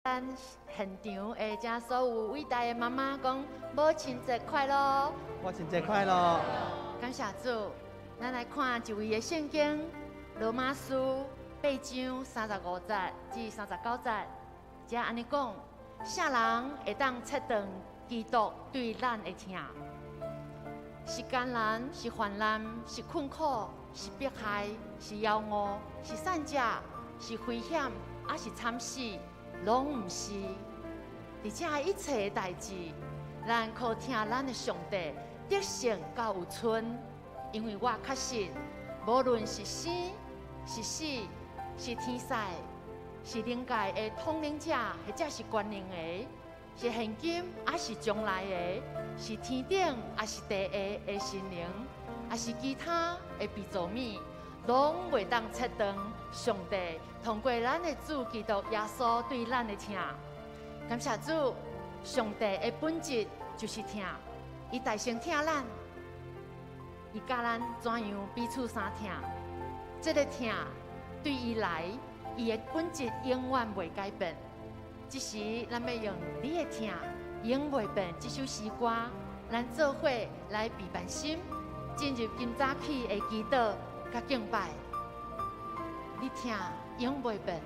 咱現場的遮所有偉大的媽媽講母親節快樂！母親節快樂！感謝主，咱來看一位的聖經，羅馬書八章三十五節至三十九節，遮按呢講，啥人會當切斷基督對咱的疼？是艱難，是患難，是困苦，是迫害，是枵餓，是散食，是危險，抑是慘死？攏毋是。佇這一切的代誌，咱靠疼咱的上帝得勝到有賰，因為我確信，無論是生是死，是天使，是靈界的統領者，或者是權能的，是現今抑是將來的，是天頂抑是地下的神靈，抑是其他的被造物，攏袂當切斷上帝通過咱的主基督耶穌對咱的疼。感謝主，上帝的本質就是疼，伊大聲疼咱，伊教咱怎樣彼此相疼。這个疼對伊來，伊的本質永遠袂改變。這時，咱欲用你的疼永袂變這首詩歌，咱做伙來備辦心，進入今早起的祈禱佮敬拜。你疼永袂變。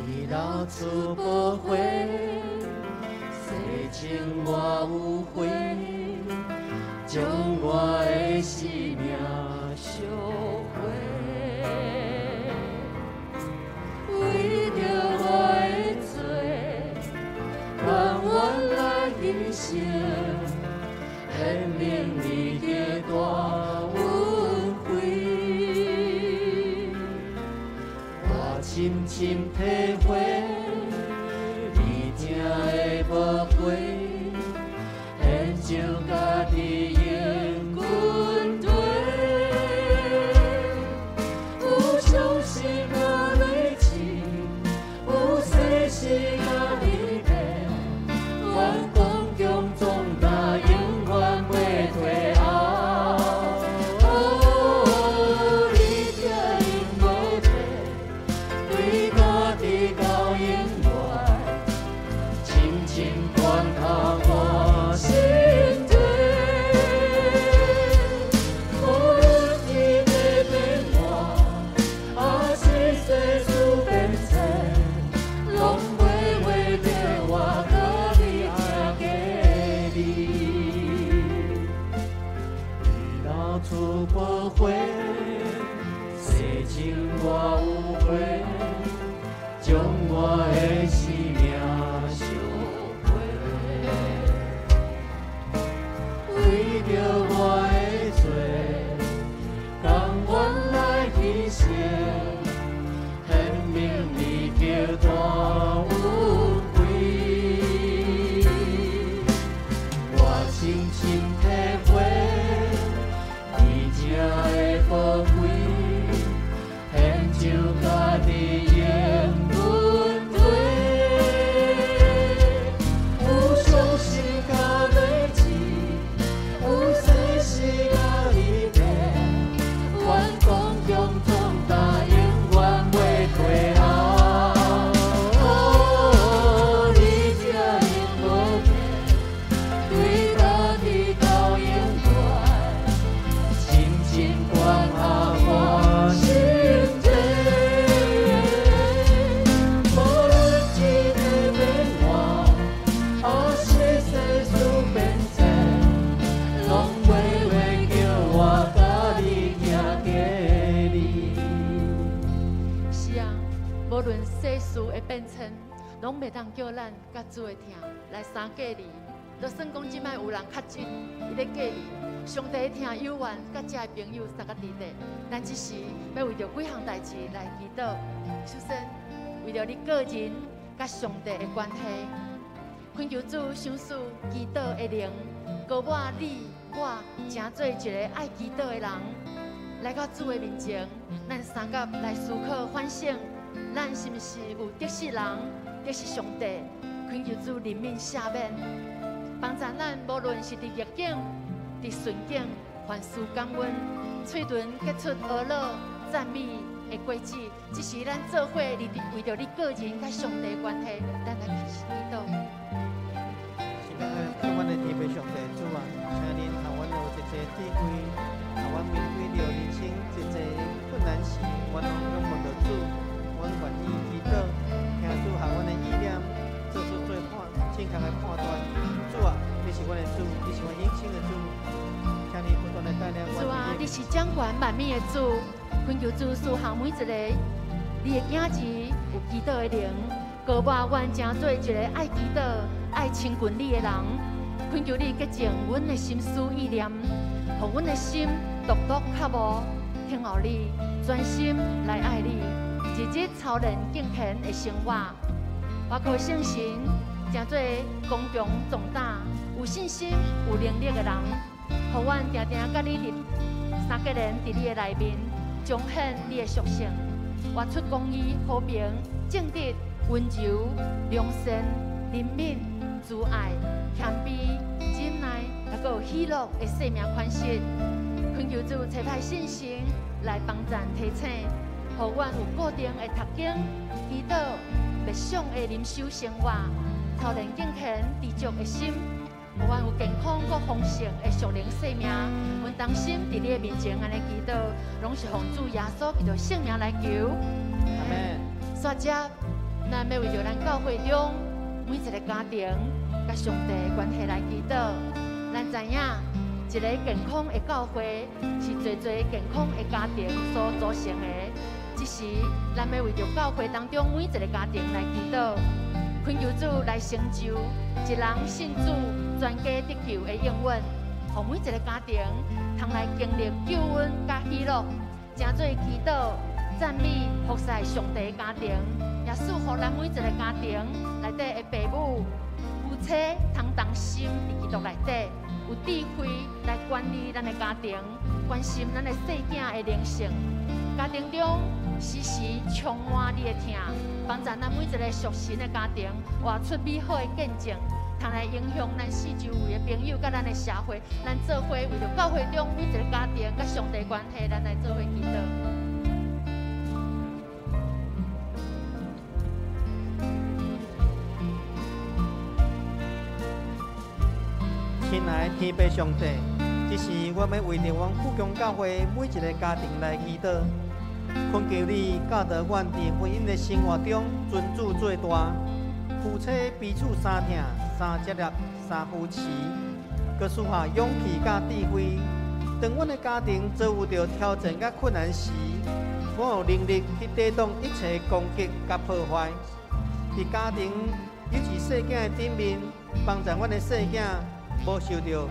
你流出寶血，洗淨我污穢，將我的生命贖回。為著我的罪，甘願來犧牲，顯明你的大恩惠。我深深體會，你疼的寶貴，獻上家己永軍隊。有傷心甲淚水，有世事甲離別，願剛強壯大，永遠袂退後。哦，你疼永無變，對家己到永遠，深深關懷我心底。無論天地變換，抑是世事變遷，攏袂袂著我佮你行過你。你流出寶血，洗淨我污穢，將我的生命贖回。為著我的罪，甘願來犧牲，顯明你的大恩惠。我深深體會，你疼的寶貴，獻上家己永軍隊。有傷心佮淚水，有世事佮離別，願剛強壯大，永遠袂退後。哦，你疼永無變，對家己到永遠，深深關懷我心底。無論天地變換，抑是世事變遷，攏袂袂叫我佮你行過你。是啊，無論世事的變遷，攏袂當叫咱佮主的疼來相隔離。就算講這擺有人較真，伊咧介意，上帝的疼猶原佮遮的朋友相佮佇咧。咱這時欲為著幾項代誌來祈禱。首先，為著你個人佮上帝的關係，懇求主賞賜祈禱的靈，膏抹你我，成做一个愛祈禱的人，來到主的面前，咱相佮來思考反省，咱是毋是有得失人，得失上帝？懇求主憐憫赦免，幫助咱，無論是佇逆境、佇順境，凡事感恩，喙唇結出呵咾讚美的果子。這是咱做伙為著你個人佮上帝關係，咱來祈禱。親愛的天父上帝主啊，請恁予阮有一個智慧，予阮面對著人生一濟困難時，阮攏仰望著主，阮願意祈禱，請主予阮的意念做出最判正確的判斷。主啊，你是阮的主，你是阮永生的主，請你不斷的帶領阮。主啊，你是掌權萬物的主，懇求主賜予每一個你的囝兒有祈禱的靈，膏抹阮成做一個愛祈禱、愛親近你的人。懇求你潔淨阮的心思意念，予阮的心獨獨較無聽候你，專心來愛你，日日操練敬虔的生活，倚靠聖神，成做剛強壯膽、有信心、有能力的人，予阮定定佮你佇三結連佇你的內面，彰顯你的屬性，活出公義、和平、正直、溫柔、良善、憐憫、慈愛、謙卑、忍耐，還閣有喜樂的生命款式。懇求主差派聖神來幫贊提醒，予阮有固定的讀經、祈禱、默想的靈修生活，操練敬虔知足的心，予阮有健康閣豐盛的屬靈生命。阮同心佇你的面前按呢祈禱，攏是奉主耶穌基督聖名來求。阿門。煞接，咱欲為著咱教會中每一个家庭佮上帝的關係來祈禱。咱知影，一個健康的教會是濟濟健康的家庭所組成的。這時，咱欲為著教會當中每一个家庭來祈禱，懇求主來成就一人信主全家得救的應允，予每一个家庭通來經歷救恩佮喜樂，成做祈禱、讚美、服侍上帝的家庭，也賜予咱每一个家庭內底的爸母、夫妻通同心佇基督內底，有智慧來管理咱的家庭，關心咱的細囝的靈性。家庭中時時充滿你的疼，幫助咱每一個屬神的家庭，活出美好的見證，通來影響咱四周圍的朋友佮咱的社會。咱做伙為著教會中每一个家庭佮上帝關係，咱來做伙祈禱。親愛的天父上帝，這時我欲為著阮富強教會每一个家庭來祈禱，懇求你教導阮佇婚姻的生活中尊主做大，夫妻彼此相疼、相接納、相扶持，閣賜下勇氣佮智慧。當阮的家庭遭遇著挑戰佮困難時，阮有能力去抵擋一切攻擊佮破壞。佇家庭，尤其細囝的頂面，幫助阮的細囝無受著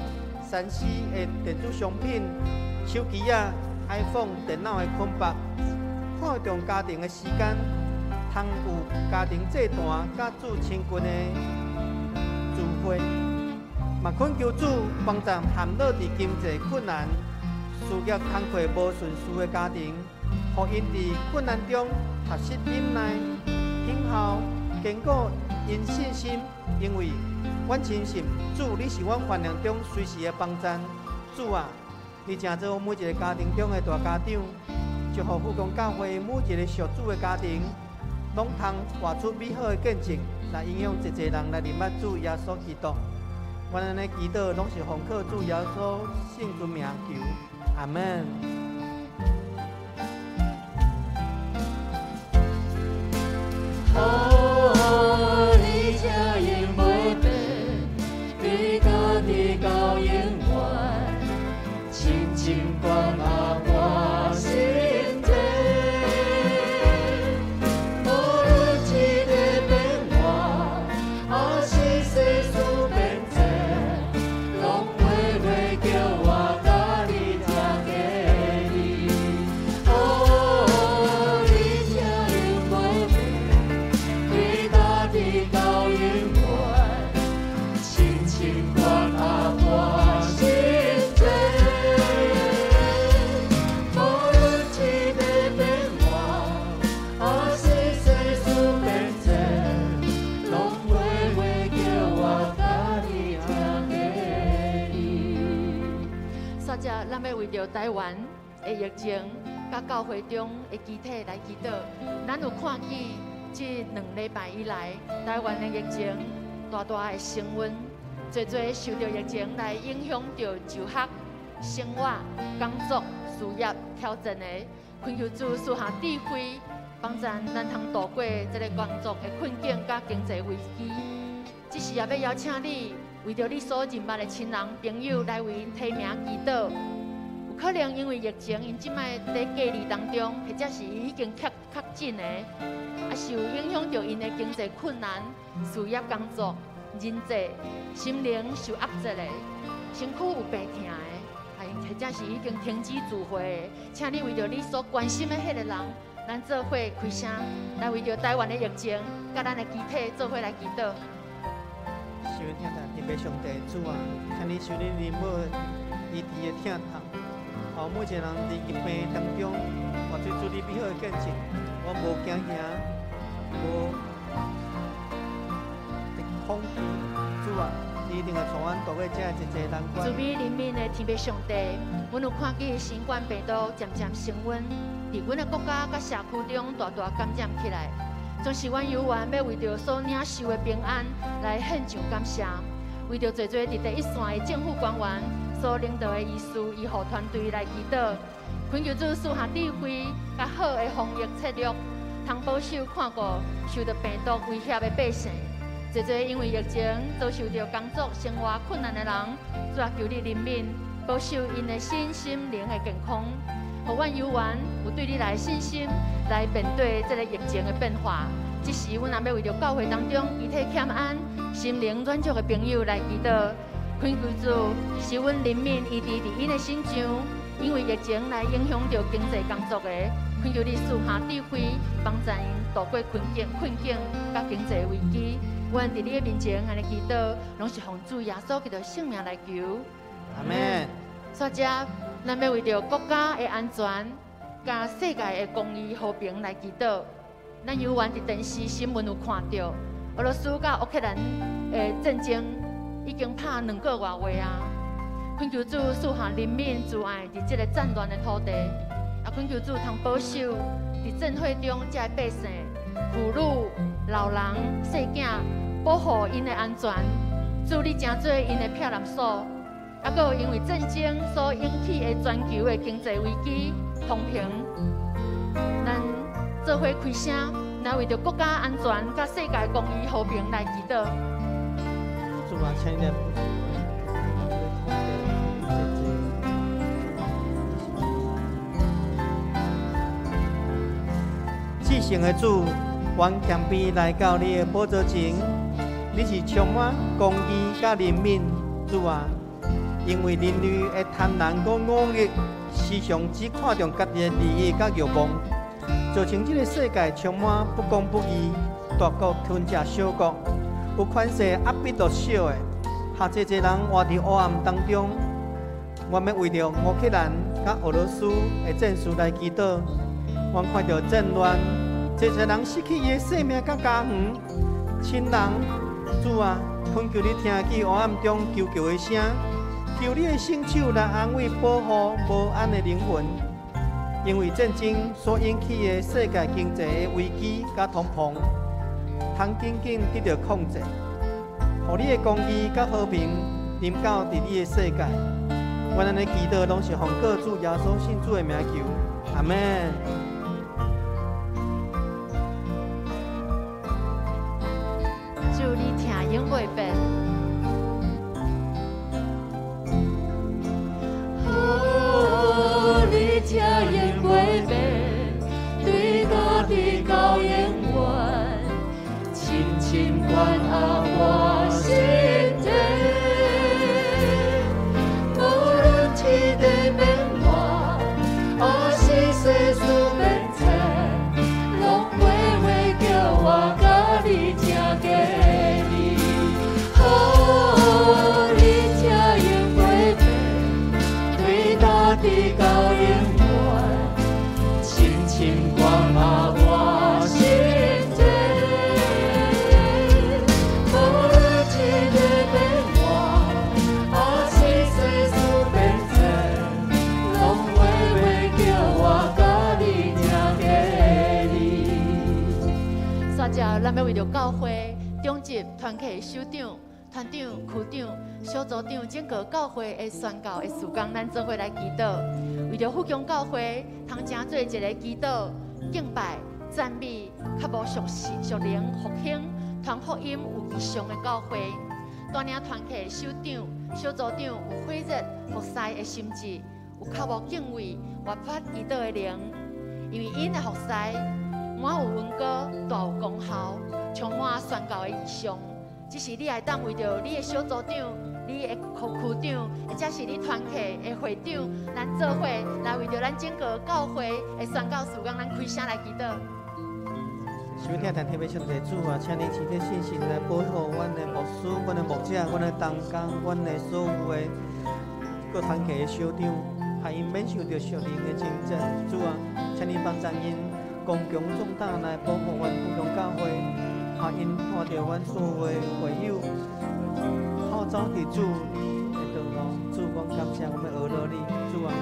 3C 的電子商品、手機仔、iPhone、電腦的捆綁，看重家庭的時間，通有家庭祭壇佮主親近的聚會，嘛懇求主幫助陷落佇經濟困難、事業工課無順遂的家庭，予𪜶佇困難中學習忍耐、等候、堅固𪜶信心，因為阮深信主，你是阮患難中隨時的幫贊。主啊，你成做每一个家庭中的大家長，祝福富強教會每一个屬主的家庭，攏通活出美好的見證，來影響濟濟人來認捌主耶穌基督。阮按呢祈禱，攏是奉靠主耶穌聖尊名求，阿門。哦，你這永袂變，你家己到永遠，深深關愛我心底。無論這个變化，還是世事變遷，攏袂袂叫我佮你拆家己。哦，你這永袂變，咱欲為著臺灣的疫情，佮教會中的肢體來祈禱。咱有看見這2禮拜以來，臺灣的疫情大大的升溫，濟濟受著疫情來影響著就學、生活、工作、事業挑戰的，懇求主賜下智慧，幫助咱通渡過這个工作的困境佮經濟危機。這時也欲邀請你，為著你所認捌的親人朋友來為𪜶提名祈禱。有可能因為疫情，𪜶這擺佇隔離當中，或者是已經確確診的，啊受影響著𪜶的經濟困難、事業工作、人際、心靈受壓制的，身軀有病疼的，或者是已經停止聚會的，請你為著你所關心的彼个人，咱做伙開聲，來為著臺灣的疫情，佮咱的肢體做伙來祈禱。受疼痛天父上帝主啊，請你受你憐憫醫治的疼痛，予每一個人佇疾病當中，活出主你美好的見證。我無驚嚇，無恐懼，主啊，你一定會帶阮渡過這一濟難關。慈悲憐憫的天父上帝，阮有看見新冠病毒漸漸升溫，佇阮的國家佮社區中大大感染起來。總是阮猶原欲為著所領受的平安來獻上感謝，為著濟濟佇第一線的政府官員所領導的醫師、醫護團隊來祈禱，懇求主賜下智慧，佮好的防疫策略，通保守看顧受著病毒威脅的百姓。濟濟因為疫情遭受著工作生活困難的人，主啊，求你憐憫，保守𪜶的身心靈的健康，予阮猶原有對你來的信心來面對這个疫情的變化。這時，阮也欲為著教會當中肢體欠安、心靈軟弱的朋友來祈禱，懇求主使阮憐憫醫治佇𪜶的身上，因為疫情來影響著經濟工作的，懇求你賜下智慧，幫助𪜶渡過困境佮經濟危機。阮佇你的面前按呢祈禱，攏是奉主耶穌基督聖名來求。阿們。煞接，咱欲為著國家的安全，佮世界的公義和平來祈禱。咱猶原佇電視新聞有看著，俄羅斯佮烏克蘭的戰爭已經拍2個外月啊！懇求主賜下憐憫慈愛佇這个戰亂的土地，也懇求主通保守佇戰火中這个百姓、婦女、老人、細囝，保護𪜶的安全。主你成做𪜶的避難所，猶閣有因為戰爭所引起的全球的經濟危機、通膨，咱做伙開聲，來為著國家安全佮世界公義和平來祈禱。主啊，請你來至聖的主，阮謙卑來到你的寶座前，你是充滿公義佮憐憫，主啊，因為人類的貪婪佮惡欲，時常只看重家己的利益佮欲望，造成這个世界充滿不公不義，大國吞食小國，有權勢壓迫弱小的，予濟濟人活佇黑暗當中。阮欲為著烏克蘭佮俄羅斯的戰事來祈禱，阮看著戰亂，濟濟人失去伊的性命佮家園、親人。主啊，懇求你聽見黑暗中求救的聲，求你的聖手來安慰、保護無安的靈魂。因為戰爭所引起的世界經濟的危機佮通膨，通緊緊得著控制，予你的公義佮和平臨到佇你的世界。阮按呢祈禱，攏是奉告主耶穌聖子的名求，阿們。主你聽永袂變。哦，你聽永袂變，對大地到永遠，深深關愛我心底。無論天地變換，抑是世事變遷，攏話話叫我佮你正過暝。哦，你聽永袂變，對大地到永遠，深深關愛我心底。無論教會長執團契首長、團長、區長、小組長，整個教會的宣教的事工，咱做伙來祈禱。為著富強教會通成做一个祈禱、敬拜、讚美，較無屬屬靈復興、傳福音有異象的教會。帶領團契首長、小組長有火熱服侍的心志，有較無敬畏、活潑祈禱的靈，因為𪜶的服侍滿有恩膏，大有功效，充滿宣教的異象。只是你會當為著你的小組長、你的區區長，或者是你團契的會長，咱做伙來為著咱整個教會的宣教事工，咱開聲來祈禱。收聽聽天父上帝主啊，請你賜予信心來保護阮的牧師、阮的牧者、阮的同工、阮的所有的各團契的首長，予𪜶免受著屬靈的爭戰。主啊，請你幫助𪜶剛強壯膽來保護阮富強教會，予𪜶看著阮所有的會友，好走佇主你的道路。主，阮感謝，阮欲阿樂你。主啊，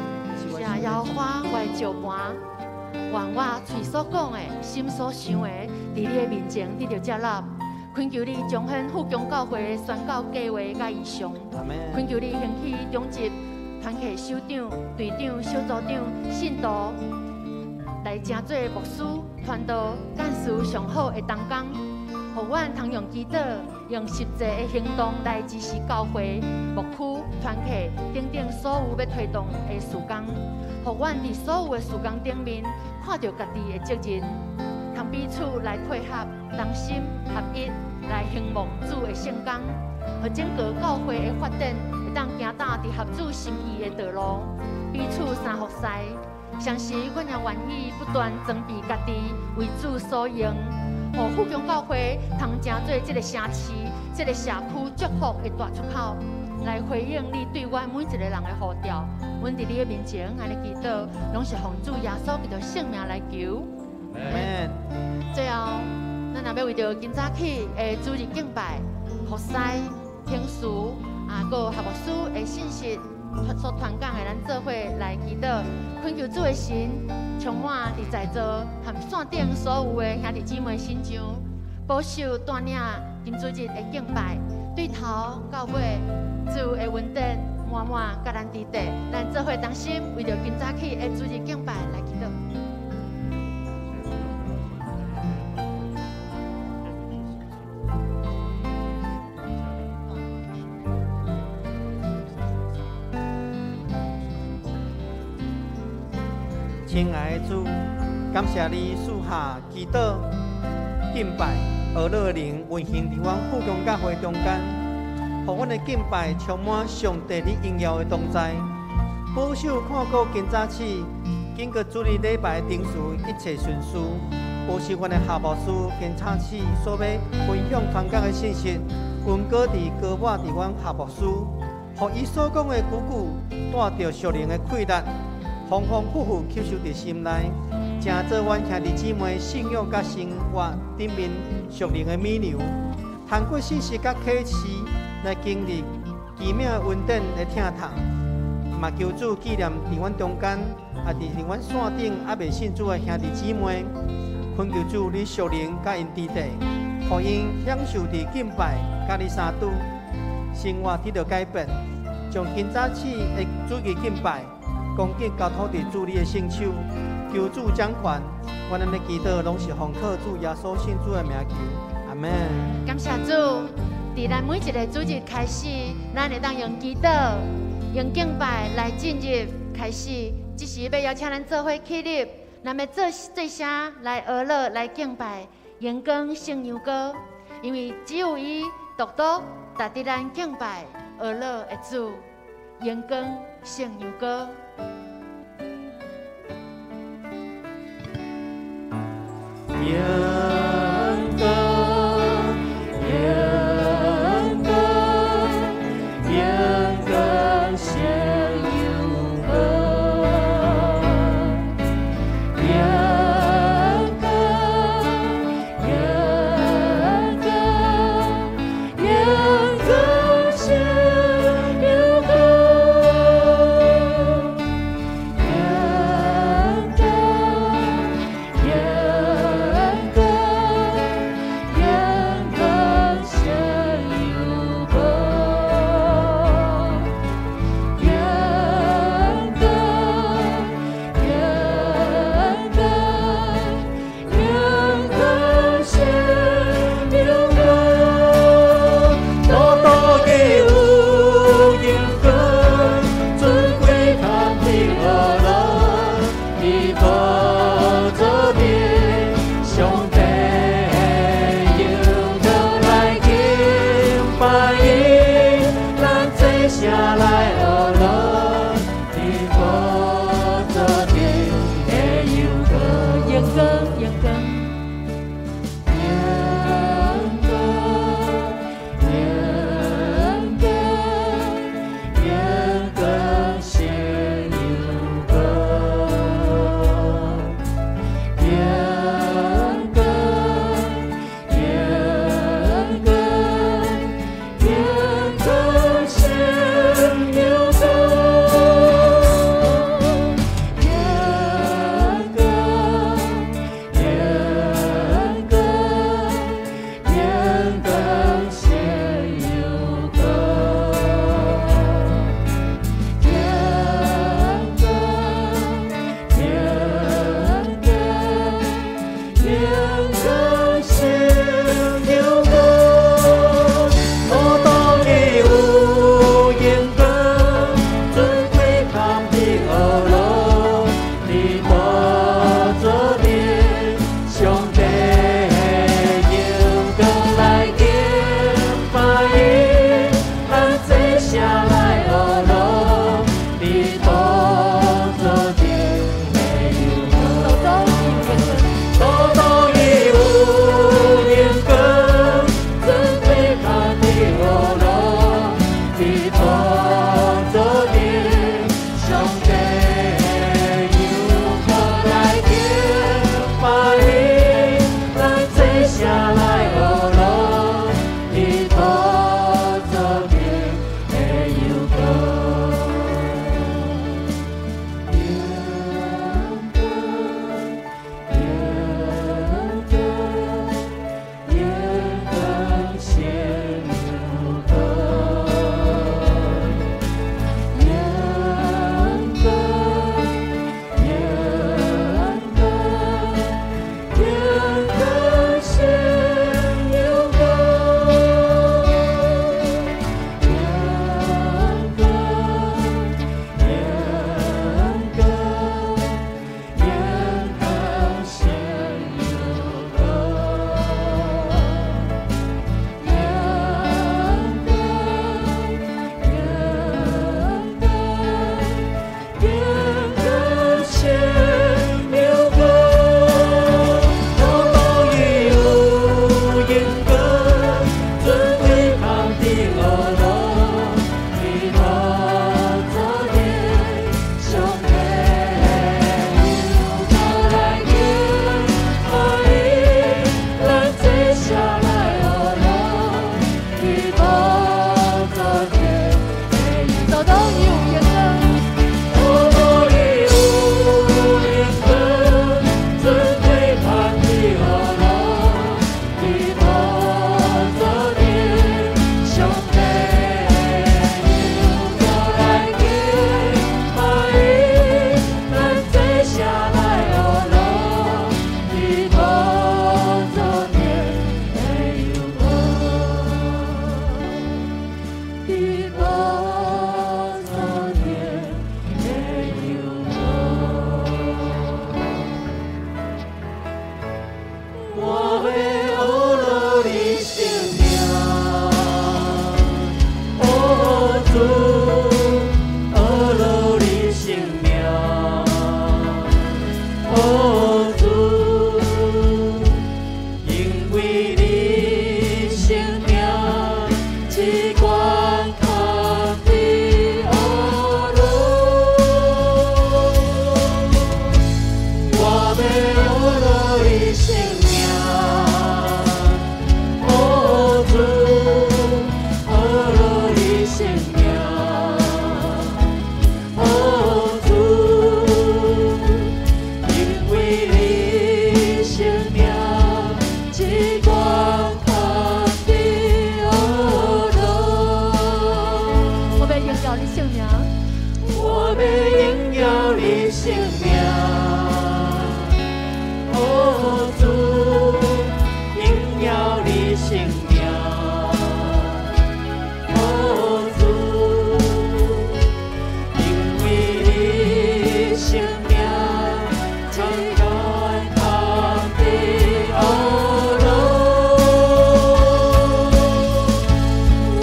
謝耶和華我的石磐，願我喙所講的、心所想的，佇你的面前得著接納。懇求你彰顯富強教會的宣教計劃佮異象。懇求你興起長執團契首長、隊長、小組長、信徒，來成做牧師、傳道、幹事上好的同工，予阮通用祈禱、用實際的行動來支持教會、牧區、團契等等所有欲推動的事工，予阮佇所有的事工頂面看著家己的責任，通彼此來配合、同心合一來興旺主的聖工，予整個教會的發展會當行踏佇合主心意的道路，彼此相服侍。同時，阮也願意不斷裝備家己，為主所用，予富強教會通成做這个城市、這个社區祝福的大出口，來回應你對阮每一个人的呼召。阮佇你的面前按呢祈禱，攏是奉主耶穌基督聖名來求。阿們。最後，咱若欲為著今早起的主日敬拜、服侍、聽書啊，閣有何牧師的信息所傳講的，咱做伙來祈禱，懇求主的神充滿佇在座和線頂所有的兄弟姊妹身上，保守帶領今主日的敬拜，對頭到尾，主的恩典滿滿佮咱佇底，咱做伙同心為著今早起的主日敬拜來祈禱。親愛的主，感謝你賜下祈禱、敬拜、阿樂的靈運行佇阮富強教會中間，予阮的敬拜充滿上帝你榮耀的同在，保守看顧今早起經過主日禮拜程序一切順遂，保守阮的夏牧師今早起所欲分享傳講的信息，恩膏佇膏抹佇阮夏牧師，予伊所講的句句帶著屬靈的氣力。豐豐富富吸收佇心內，成做阮兄弟姊妹信仰佮生活頂面屬靈的米糧。通過信息佮啟示來經歷奇妙恩典的疼痛，嘛求主紀念佇阮中間，也佇佇阮線頂猶未信主的兄弟姊妹，懇求主你屬靈佮𪜶佇底，予𪜶享受佇敬拜佮你相拄，生活得著改變，將今早起的主日敬拜。恭敬交託佇主你的聖手，求主掌權。阮按呢祈禱，攏是奉靠主耶穌聖主的名求，阿們。感謝主，佇咱每一个主日開始，咱會當用祈禱、用敬拜來進入開始。這時欲邀請咱做伙起立，咱欲做做聲來阿樂來敬拜，榮光聖羊羔，因為只有伊獨獨值得咱敬拜阿樂的主，榮光聖羊羔。榮光，榮光，榮光聖羊羔。榮光，榮光，榮光聖羊羔。榮光，榮光。聖名，哦主，榮耀你聖名，哦主，因為你聖名，至懸堪比呵咾。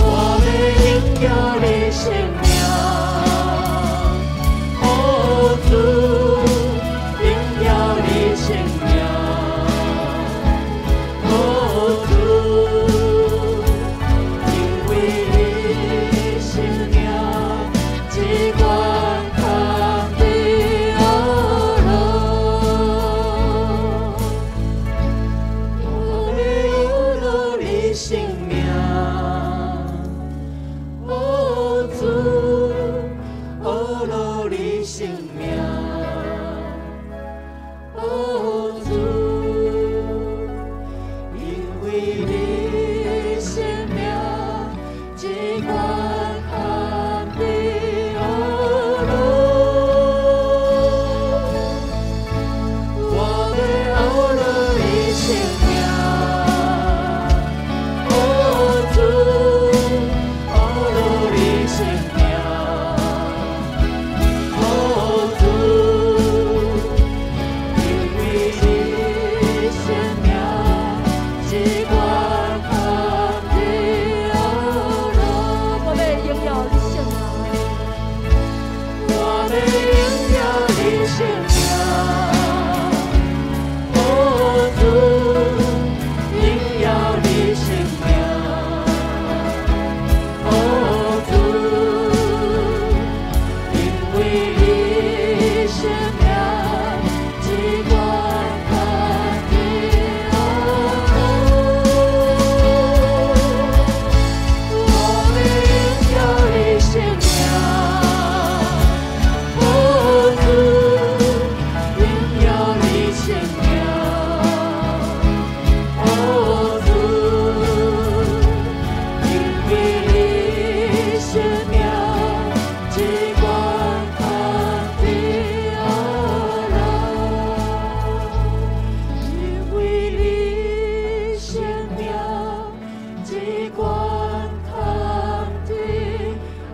我欲榮耀你聖名，哦主，榮耀你聖名，哦主，因為你聖名，至懸堪比呵咾。我欲呵咾你聖名，哦主，呵咾你聖名，哦主，因為你聖名，至懸堪比呵咾。我欲呵咾你聖名，哦主，呵咾你聖名，哦主，因為你聖名，至懸堪比呵咾。我欲榮耀你聖名，我欲榮耀你聖名，哦主，榮耀你聖名，哦主，因為你聖名，至懸堪比呵咾。我欲榮耀你聖名，哦主，榮耀你聖名，哦主，因為你聖名，至懸堪比呵咾。因為你聖名，至懸堪比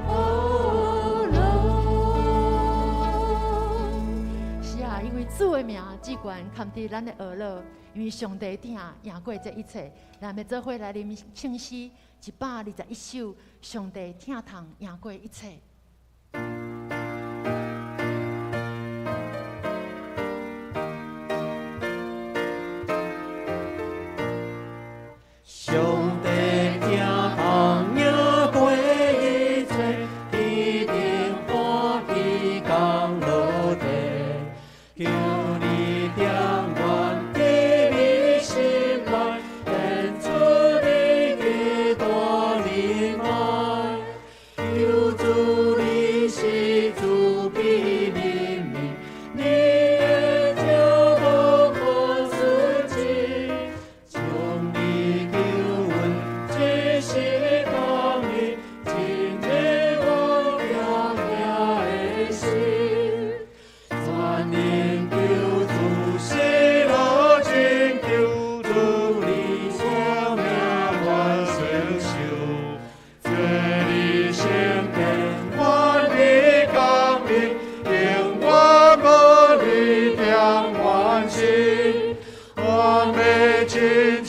呵咾。是啊，因為主的名至懸堪得咱的呵咾，因為上帝疼贏過這一切。咱欲做伙來啉聖詩121首，上帝疼痛贏過一切。上帝疼痛贏過一切，天頂歡喜降落地，求你點阮甜蜜心內，顯出你極大憐愛。求主你是慈悲憐憫，你的疼無可數計，將你救恩這是當日，真的我驚驚的心。全能救主喜樂拯救，主你聖名願承受。這你聖殿願你降臨，永遠無你點阮心。我欲親像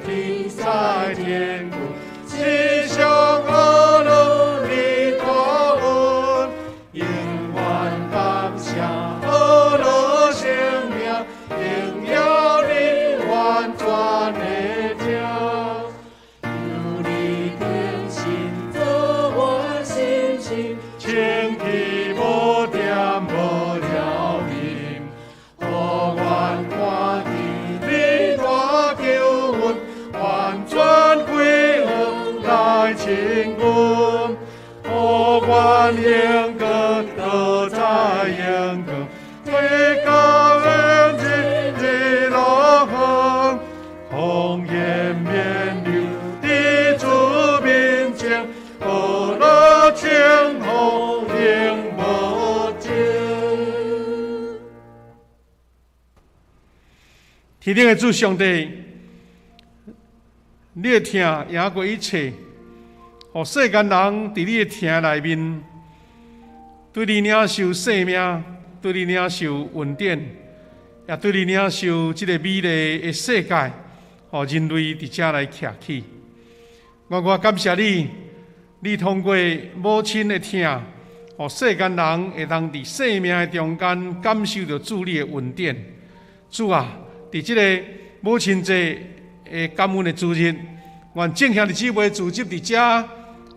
天在天國，時常呵咾你大恩，永遠感謝呵咾聖名，榮耀你完全的疼。求你更新做阮心情，清氣無恬無了面，予阮看見你大救恩，完全歸向來親近，予阮永遠倒在永遠，最高恩日日樂行，紅顏面流佇主面前，呵咾稱呼永無盡。天頂的主上帝，你的疼贏過一切，予世間人佇你的疼內面，對你領受生命，對你領受恩典，也對你領受這個美麗的世界，予人類佇遮來徛起。我感謝你，你通過母親的疼，予世間人會當佇生命的中間感受著主你的恩典。主啊，佇這个母親節的感恩的主日，願眾兄弟姊妹聚集佇遮，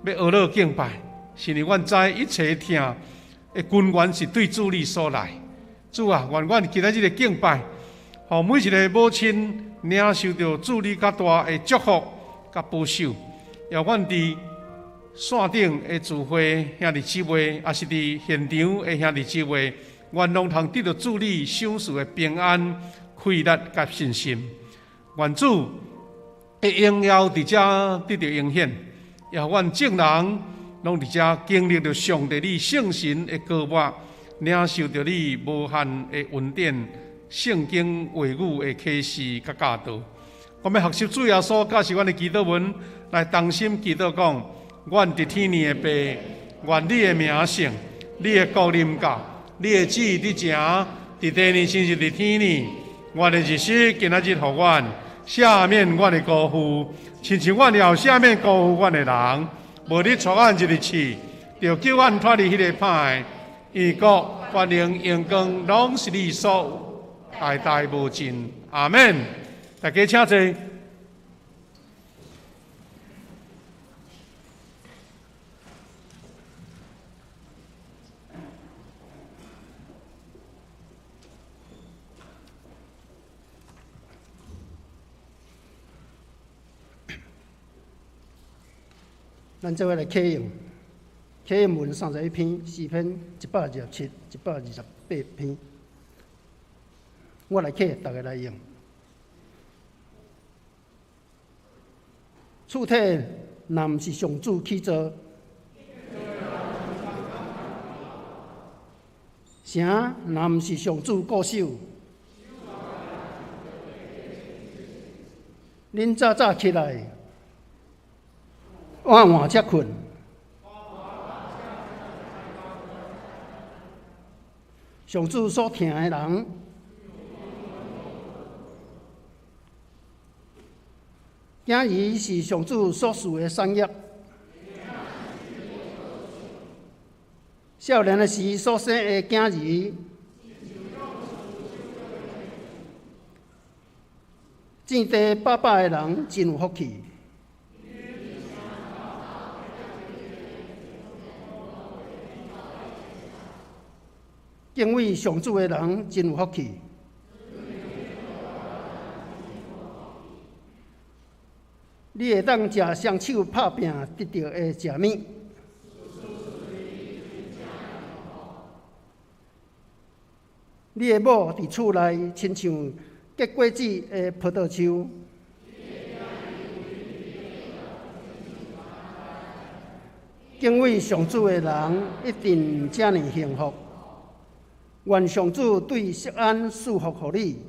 欲學樂敬拜，是因為阮知一切疼的根源是對主你所來。主啊，願阮今仔日的敬拜，予每一个母親領受著主你較大的祝福佮保守，也願佇線頂的聚會兄弟姊妹，抑是佇現場的兄弟姊妹，願攏通得著主你賞賜的平安、氣力佮信心。願主的榮耀佇遮得著顯現，也願眾人攏佇遮經歷著上帝你聖神的膏抹，領受著你無限的恩典、聖經話語的啟示佮教導。我欲學習主耶穌教示阮的祈禱文，來同心祈禱講：阮佇天的父，願你的名聖，你的國臨到，你的旨意佇成，佇地呢，親像佇天呢。阮的日食今仔日予阮，赦免阮的辜負，親像阮也有赦免辜負阮的人。無你帶阮入去試，著救阮脫離彼个歹的。因國、權能、榮光，攏是你所有，代代無盡。阿們。大家請坐。咱做伙來啟用，啟用文31篇，詩篇127、128篇。我來啟，逐家來用。厝體若毋是上主起造，城若毋是上主固守，恁早早起來，晚晚才睏。上主所疼的人，囝兒是上主所賜的產業。少年的時所生的囝兒，種地百百的人真有福氣。敬畏上主的人真有福氣。你會當食雙手拍拚得著的食物。你的某佇厝內，親像結果子的葡萄樹。敬畏上主的人一定遮爾幸福。願上主對錫安賜福予你。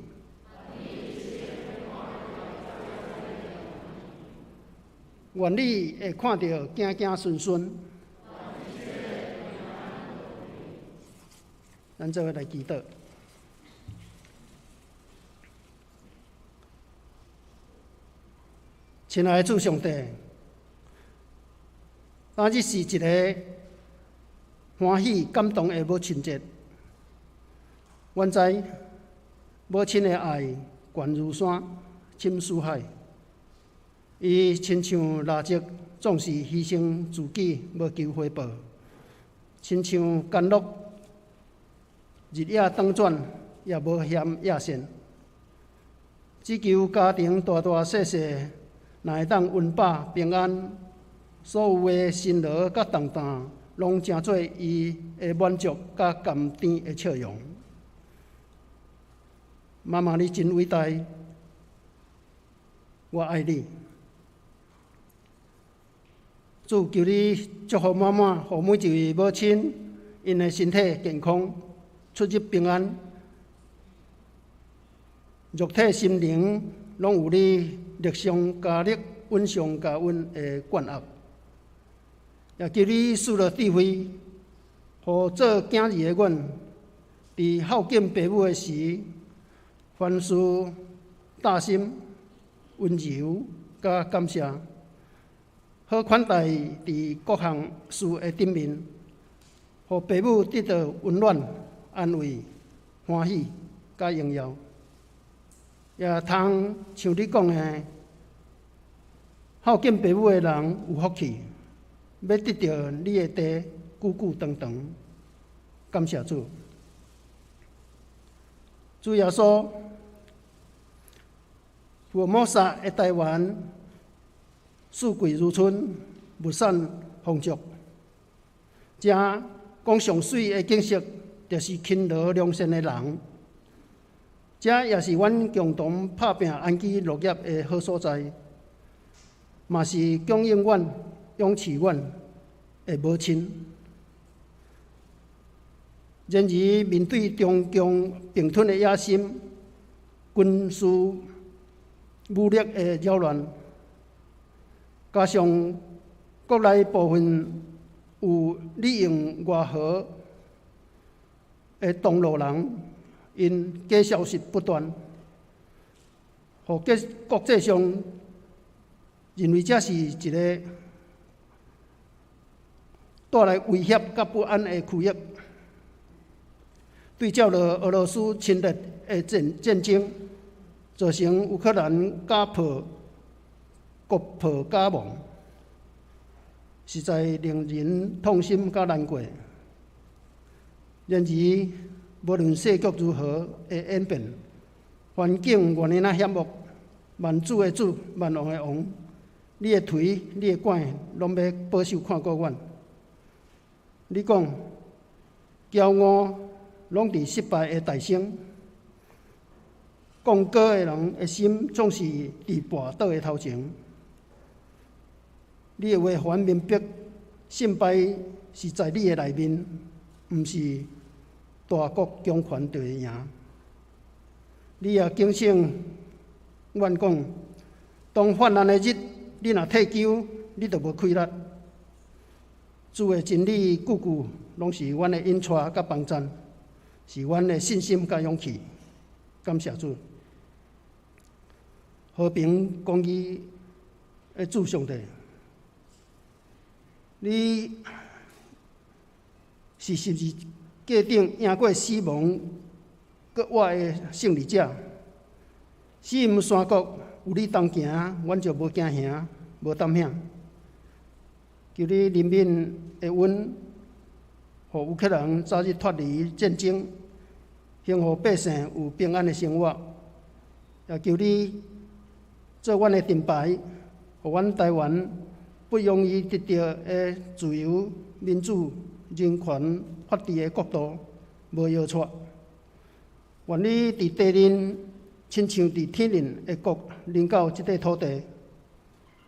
願你會看著子子孫孫。咱做伙來祈禱。親愛的主上帝，今日是一个歡喜感動的母親節。阮知母親的愛懸如山，深似海。伊親像蠟燭，總是犧牲自己，無求回報；親像甘露，日夜轉轉，也無嫌厭倦。只求家庭大大細細，若會當溫飽平安，所有的辛勞佮重擔，攏成做伊的滿足佮甘甜的笑容。媽媽，你真偉大，我愛你。主，求你祝福滿滿，予每一位母親，𪜶的身體健康，出入平安。肉體心靈攏有你力上加力、恩上加恩的灌壓。也求你賜予智慧，予做囝兒的阮，佇孝敬爸母的時，凡事擔心、溫柔佮感謝，好款待佇各項事的頂面，予爸母得到溫暖、安慰、歡喜佮榮耀。也通像你講的，孝敬爸母的人有福氣，欲得著你的地久久長長。感謝主，主耶穌，福爾摩沙的台灣，四季如春，物產豐足。遮講上媠的景色，就是勤勞良善的人。這也是阮共同拍拚安居樂業的好所在，嘛是供應阮、養飼阮的母親。然而，面對中共併吞的野心、軍事武力的擾亂，加上國內部分有利用外號的同路人，𪜶假消息不斷，予國際上認為這是一个帶來威脅佮不安的區域。對照著俄羅斯侵略的戰爭，造成烏克蘭家破國破家亡，實在令人痛心佮難過。然而，無論世局如何的演變，環境偌爾仔險惡，萬主的主，萬王的王，你的槌、你的棍，攏欲保守看顧阮。你講，驕傲攏佇失敗的大生，摃高的人的心總是佇跋倒的頭前。你的話予阮明白，勝敗是在你的內面，毋是大國強權就會贏。你也警醒阮講，當患難的日，你若退休，你就無氣力。主的真理句句攏是阮的引帶佮幫贊，是阮的信心佮勇氣。感謝主，和平公義的主上帝，你是十字架頂贏過死亡、閣活的勝利者。死蔭山谷有你同行，阮就無驚嚇、無膽怯。求你憐憫的阮，予烏克蘭早日脫離戰爭，幸予百姓有平安的生活。也求你做阮的盾牌，予阮台灣不容易得著的自由、民主、人權、法治的國度無搖掣。願你佇地面，親像佇天頂的國臨到這塊土地。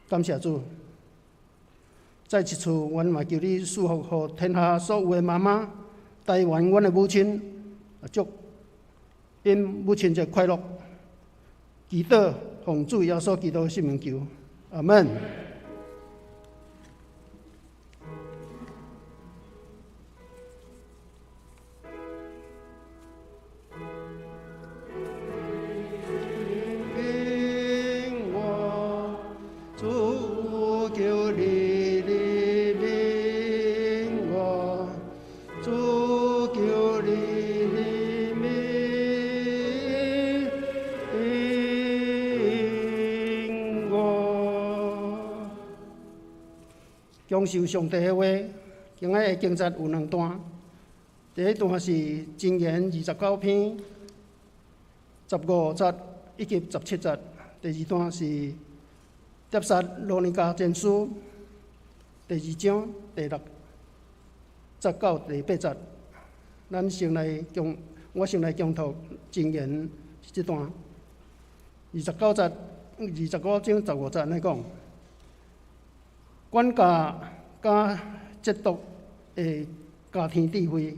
感謝主。再一次，阮嘛求你賜福予天下所有的媽媽，台灣阮的母親，祝𪜶母親節快樂。祈禱奉主耶穌基督聖名求，阿門。主求你憐憫我，主求你憐憫我。享受上帝的話，今仔的經節有兩段，第一段是箴言29篇15節以及17節，第二段是帖撒羅尼迦前書第二章第六節到第八節。咱先來講，我先來講讀箴言這段，29節、25章15節按呢講，管教佮責毒會加添智慧，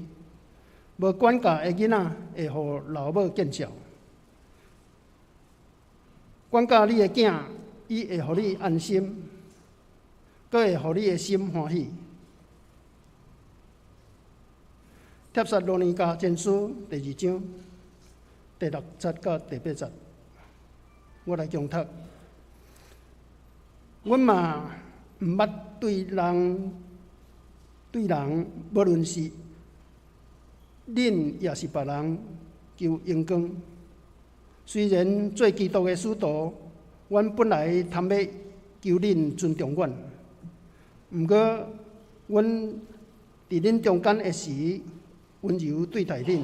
無管教的囡仔會予老母見笑。管教你的囝，伊會予你安心，閣會予你的心歡喜。帖撒羅尼迦前書第二章第六節到第八節，我來誦讀。阮嘛毋捌對人對人，無論是恁抑是別人，求榮光。雖然做基督的使徒，阮本來貪欲求恁尊重阮，毋過阮佇恁中間的時，溫柔對待恁，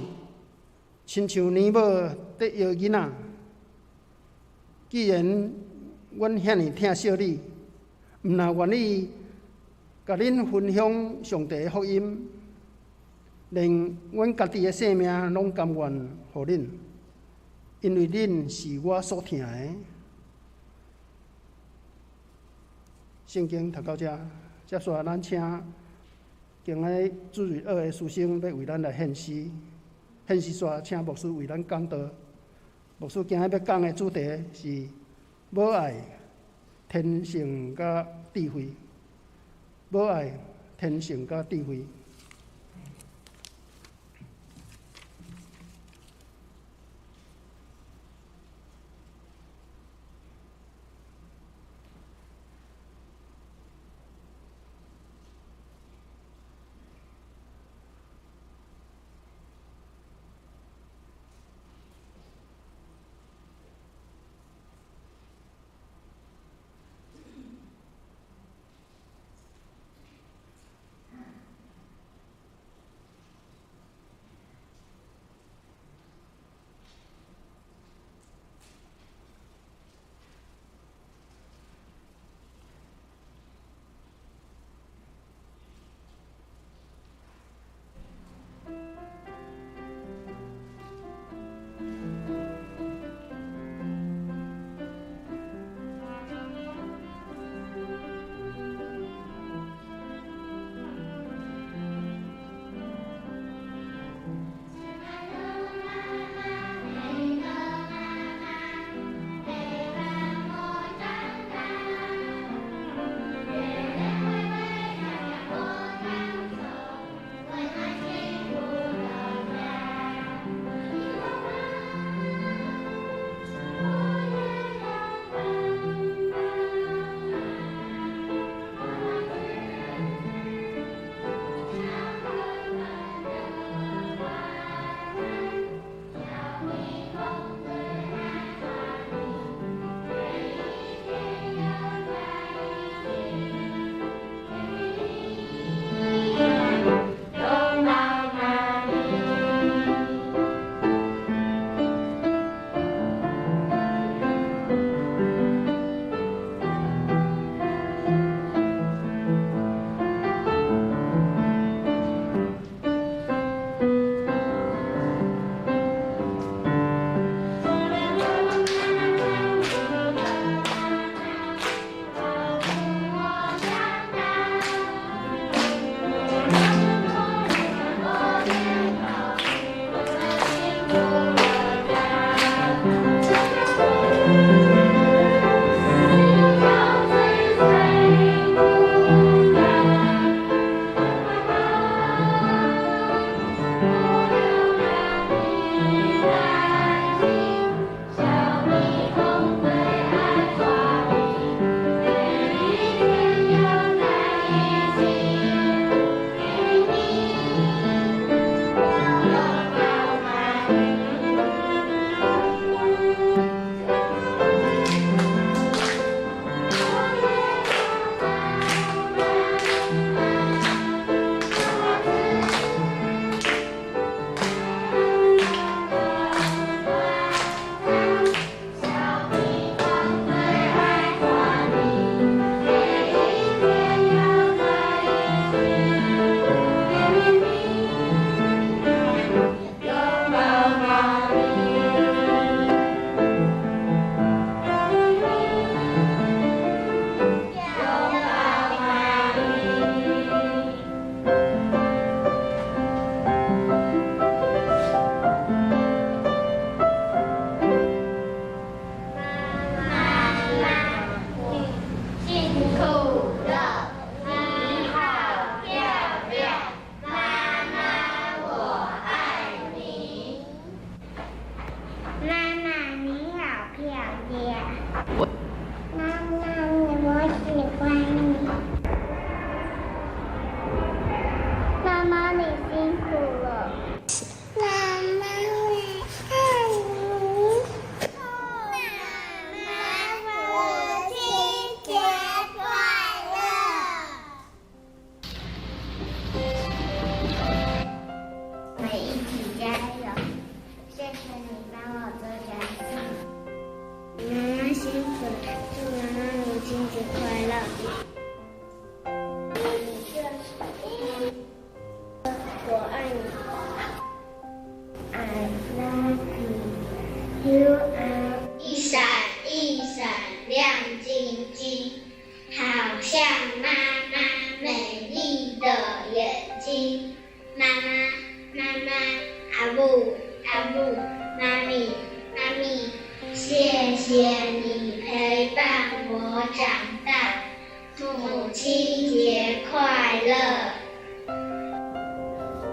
親像娘母咧搖囡仔。既然阮遐爾疼惜你，毋但願意共恁分享上帝的福音，連阮家己的性命攏甘願予恁，因為恁是我所疼的。聖經讀到遮，接續來咱請敬愛主日學的師生欲為咱來獻詩，獻詩煞請牧師為咱講道。牧師今日欲講的主題是母愛、天性佮智慧。母愛、天性佮智慧。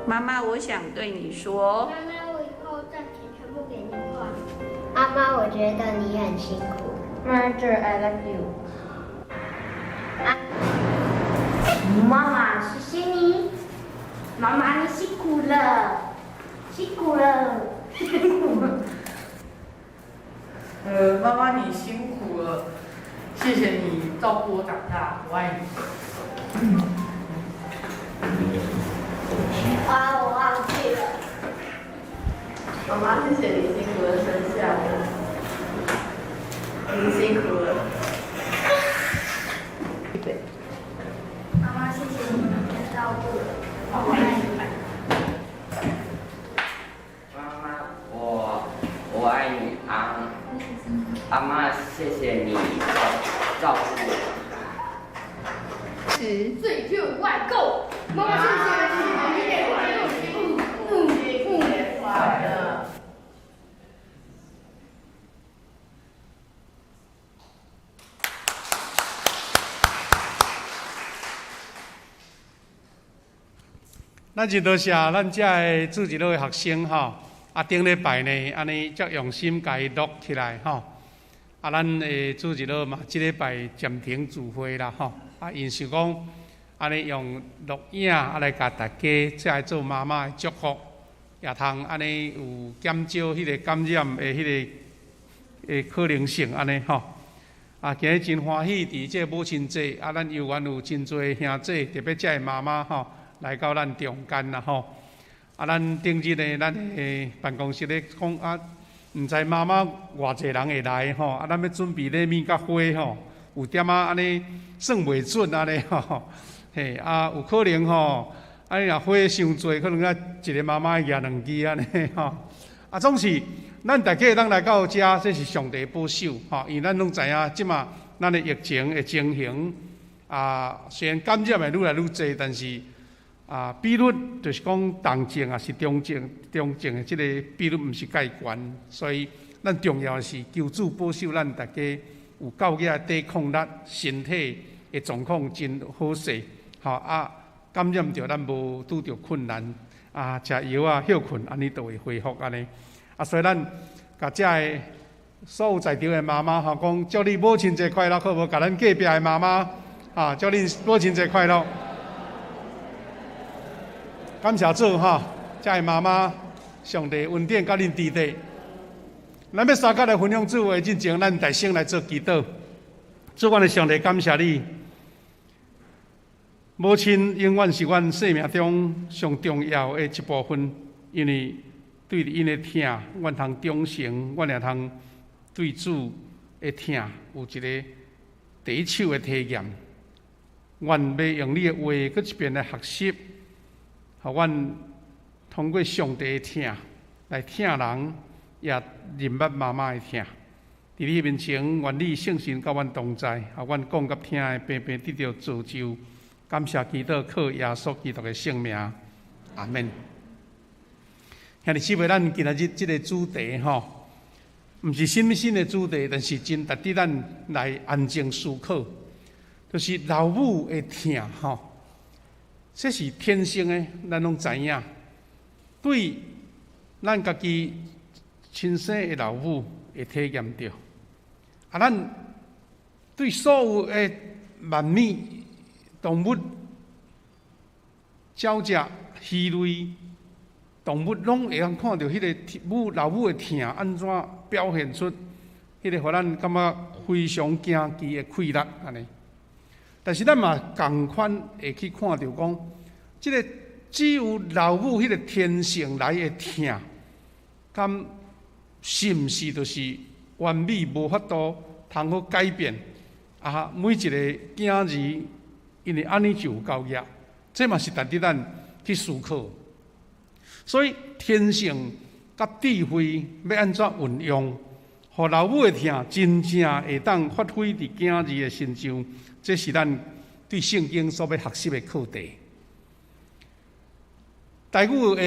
媽媽，我想對你說。媽媽，我以後賺錢全部給你花。阿媽，我覺得你很辛苦。 Mother, I love you。啊，媽媽，謝謝你。媽媽，你辛苦了，辛苦了，辛苦了。媽媽你辛苦了，謝謝你照顧我長大，我愛你。啊，我忘記了。媽媽，謝謝你辛苦的生下我，你辛苦了。媽媽，謝謝你每天照顧我，我愛你。媽媽，我愛你，阿媽，謝謝你照顧我。十歲就外購，媽媽謝謝你，快樂。咱真多謝咱遮的主日學的學生吼，啊頂禮拜呢，按呢遮用心共伊錄起來吼。啊，咱的主日學嘛，這禮拜暫停聚會啦吼。啊，𪜶想講，按呢用錄影啊來共大家遮的做媽媽的祝福，也通按呢有減少彼个感染的彼个的可能性按呢吼。啊，今日真歡喜，佇這個母親節，啊，咱猶原有真濟兄弟，特別遮的媽媽吼，來到咱中間啦吼。啊，咱頂日呢，咱的辦公室咧講啊，毋知媽媽偌濟人會來吼，啊，咱欲準備禮物佮花吼，有點仔按呢算袂準按呢吼。嘿，啊，有可能吼，啊，你若花傷濟，可能啊一个媽媽會舉兩支按呢吼。啊，總是咱大家會當來到遮，這是上帝保守吼，因為咱攏知影，這馬咱的疫情的情形啊，雖然感染的愈來愈濟，但是啊，比率就是講重症抑是中症，中症的這個比率毋是蓋懸，所以咱重要的是求主保守咱大家有夠額的抵抗力，身體的狀況真好勢，吼啊，感染著咱無拄著困難，啊，食藥啊，歇睏，按呢就會恢復按呢。啊，所以咱共遮的所有在場的媽媽吼，講祝你母親節快樂，好無？共咱隔壁的媽媽，啊，祝恁母親節快樂。感謝主吼，遮的媽媽，上帝恩典佮恁佇底。咱欲相佮來分享主話進前，咱大聲來做祈禱。主，阮的上帝，感謝你。母親永遠是阮生命中上重要的一部分，因為對𪜶的疼，阮通長成，阮也通對主的疼有一个第一手的體驗。阮欲用你的話，閣一遍來學習，予阮通過上帝的疼來疼人，也認捌媽媽的疼。佇你面前，願你聖神佮阮同在，予阮講佮聽的平平得著造就。感謝基督，靠耶穌基督的聖名，阿們。兄弟姊妹，咱今仔日這个主題吼，毋是啥物新的主題，但是真值得咱來安靜思考，就是老母的疼吼，這是天生的，咱攏知影。對咱家己親生的老母會體驗著，啊，咱對所有的萬物、動物、鳥隻、魚類、動物，攏會當看著彼个母老母的疼，按怎表現出彼个予咱感覺非常驚奇的氣力按呢。但是咱嘛仝款會去看著講，這个只有老母彼个天性來的疼，敢是毋是就是完美無法度通好改變？啊，每一个囝兒因為按呢就有夠額，這嘛是值得咱去思考。所以天性佮智慧欲按怎運用，予老母的疼真正會當發揮佇囝兒的身上，這是咱對聖經所欲學習的課題。台語的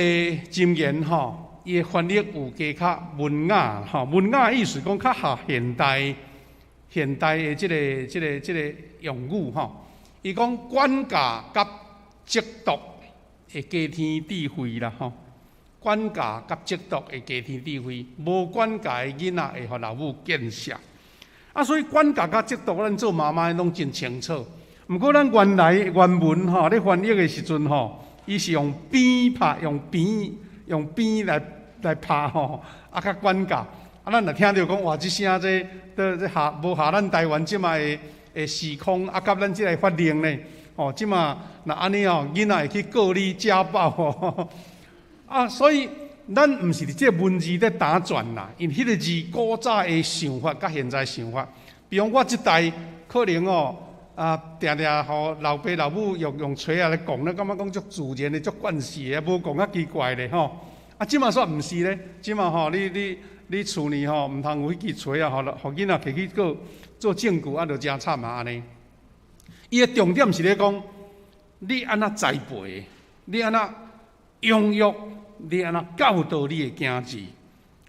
箴言吼，伊的翻譯有加較文雅吼，文雅意思講較合現代現代的這个用語吼。伊講管教佮責毒，會加添智慧啦吼。管教佮責毒會加添智慧，無管教的囡仔會予老母見笑。啊，所以管教佮責毒，咱做媽媽的攏真清楚。毋過咱原來原文吼咧翻譯的時陣吼，伊是用鞭拍，用鞭來拍吼，啊，較管教。啊，咱若聽著講哇，這聲這合無合咱台灣這擺的時空，啊，佮咱這个法令呢？吼，這馬若按呢吼，囡仔會去告你家暴吼。啊，所以咱毋是佇這个文字咧打轉啦，因為彼个字古早的想法佮現在想法，比如我這代可能哦，啊，定定予老爸老母用槌仔來摃，咱感覺講足自然的、足慣勢的，無講較奇怪咧吼。啊，這馬煞毋是咧，這馬吼，你厝裡吼毋通有彼支槌仔，予囡仔提去做做證據，啊，就誠慘啊按呢。伊的重點是咧講，你按怎栽培，你按怎養育，你按怎教導你的囝兒，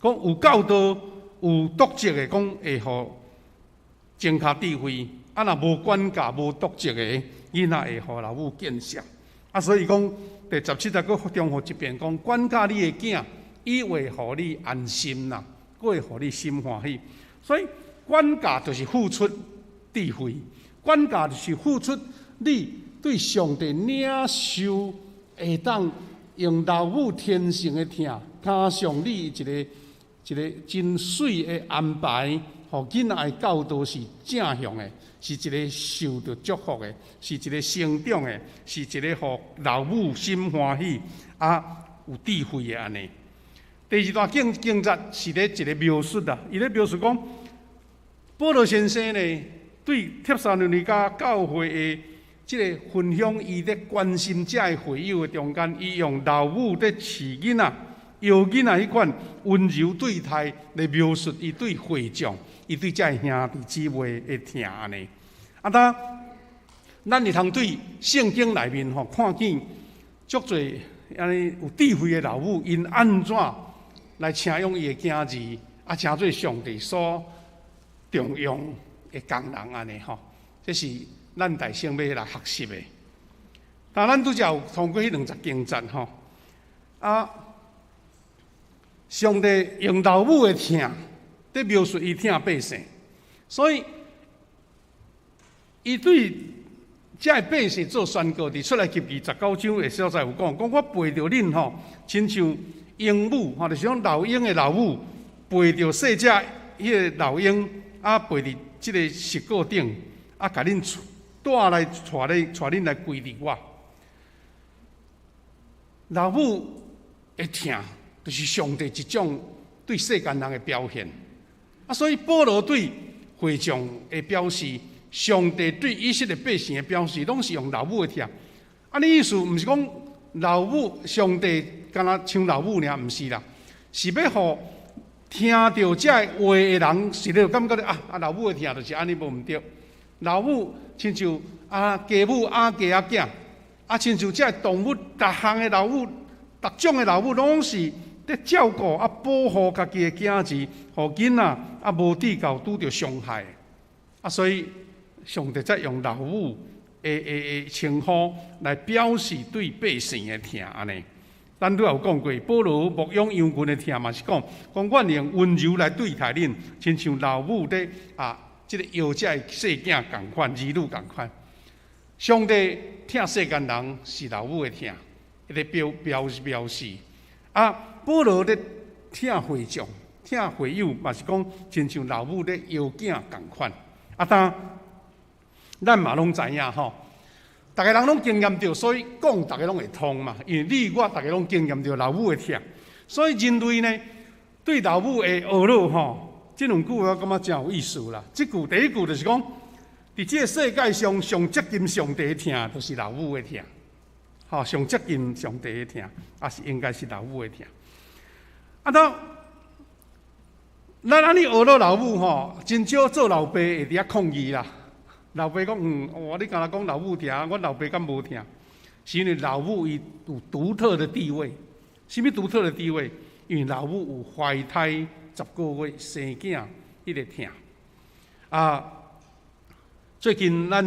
講有教導有督責的，講會予增加智慧。啊，若無管教、無督責的囡仔，會予老母見笑。啊，所以講第十七節閣重複一遍，講管教你的囝，伊會予你安心啦，閣會予你心歡喜。所以管教就是付出智慧，管教就是付出你對上帝領受會當用老母天性的疼，加上你一個真媠的安排，予囡仔的教導是正向的，是一个受著祝福的，是一个成長的，是一个予老母心歡喜啊有智慧的按呢。第二段經節是咧一个描述啦，伊咧描述講，保羅先生呢對帖撒羅尼迦教會的這个分享，伊咧關心這个會友的中間，伊用老母咧飼囡仔、養囡仔彼款溫柔對待來描述伊對會眾、伊對這个兄弟姊妹的疼按呢。啊，當咱會通對聖經內面吼看見足濟按呢有智慧的老母，𪜶按怎來請養伊的囝兒，啊，成做上帝所重用的工人按呢吼，這是咱大先欲來學習的。但咱拄才有通過彼兩節經節吼，啊，上帝用老母的疼，佇描述伊疼百姓，所以伊對這个百姓做宣告，佇出埃及記19章的所在有講，講我陪著恁吼，親像鷹母吼，就是講老鷹的老母陪著細隻彼個老鷹，啊，陪佇這个石鼓頂，啊，共恁帶來帶恁來歸佇我。老母的疼，就是上帝一種對世間人的表現。啊，所以保羅對會眾的表示，上帝對以色列百姓的表示，攏是用老母的疼。啊，你意思毋是講老母上帝敢若像老母爾，毋是啦，是欲予聽著這个話的人，是咧感覺啊，老母的疼就是按呢無毋對。老母親像啊家母啊家仔囝，啊親像這个動物，逐項的老母，逐種的老母攏是咧照顧啊保護家己的囝兒，予囡仔啊無致到拄著傷害。啊，所以上帝才用老母的稱呼來表示對百姓的疼按呢。咱拄仔有講過，保羅牧養羊群的疼嘛是講，講阮用溫柔來對待恁，親像老母咧啊，這个養這个細囝仝款，兒女仝款。上帝疼世間人是老母的疼，彼个表示。啊，保羅咧疼會眾、疼會友，嘛是講親像老母咧養囝仝款。啊，當咱嘛攏知影吼，逐个人攏經驗著，所以講逐个攏會通嘛。因為你我逐个攏經驗著老母的疼，所以人類呢對老母的懊惱吼，這兩句話我感覺真有意思啦。這句第一句就是講，佇這个世界上上接近上帝的疼，就是老母的疼。吼，上接近上帝的疼，也是應該是老母的疼。啊，當咱按呢懊惱老母吼，真少做老爸會佇遐抗議啦。老爸講：嗯，哇，你敢若講老母疼，阮老爸敢無疼？是因為老母伊有獨特的地位。啥物獨特的地位？因為老母有懷胎10個月生囝，彼個疼。啊，最近咱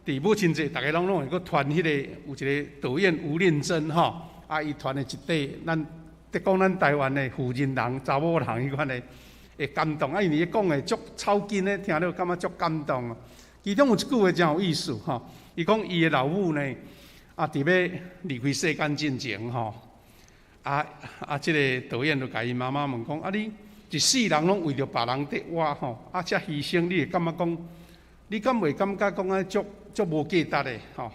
佇佇母親節，逐家攏攏會閣傳彼個有一個導演吳念真吼，啊，伊傳的一塊，咱咧講咱台灣的婦人人、查某人彼款的會感動，啊，因為伊講的足草根的，聽了感覺足感動。其中有一句話真有意思吼，伊講伊的老母呢，啊，佇欲離開世間進前吼，啊啊，這个導演就共伊媽媽問講，啊，你一世人攏為著別人佇活吼，啊，遮犧牲，你會感覺講，你敢袂感覺講按呢足足無價值的吼？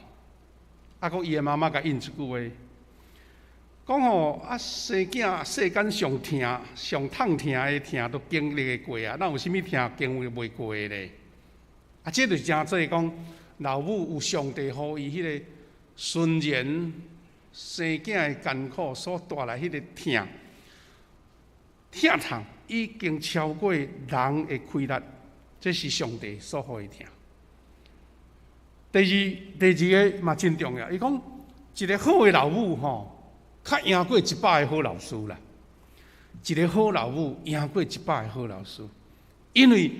啊，閣伊的媽媽共應一句話，講吼啊，生囝世間上疼、上痛疼的疼都經歷過啊，哪有啥物疼經歷袂過的咧？啊，這就是誠做講老母有上帝予伊彼个純然生囝的艱苦所帶來彼个疼，疼痛已經超過人的氣力，這是上帝所予伊疼。第二，第二個嘛真重要，伊講一个好的老母吼，較贏過100個好老師啦。一个好老母贏過100個好老師，因為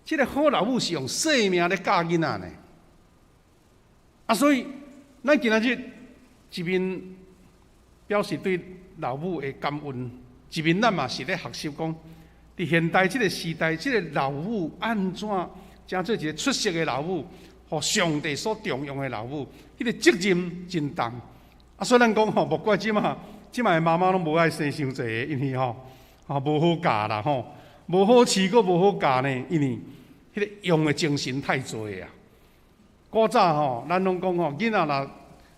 這个好老母是用生命咧教囡仔呢。啊，所以咱今仔日一面表示對老母的感恩，一面咱嘛是咧學習講，佇現代這个時代，這个老母按怎成做一个出色的老母，予上帝所重用的老母，彼个責任真重。啊，所以咱講吼，莫怪這馬這馬的媽媽攏無愛生傷濟个，因為吼，啊無好教啦吼，無好飼，閣無好教呢，因為彼个用的精神太濟啊。古早吼，咱攏講吼，囡仔若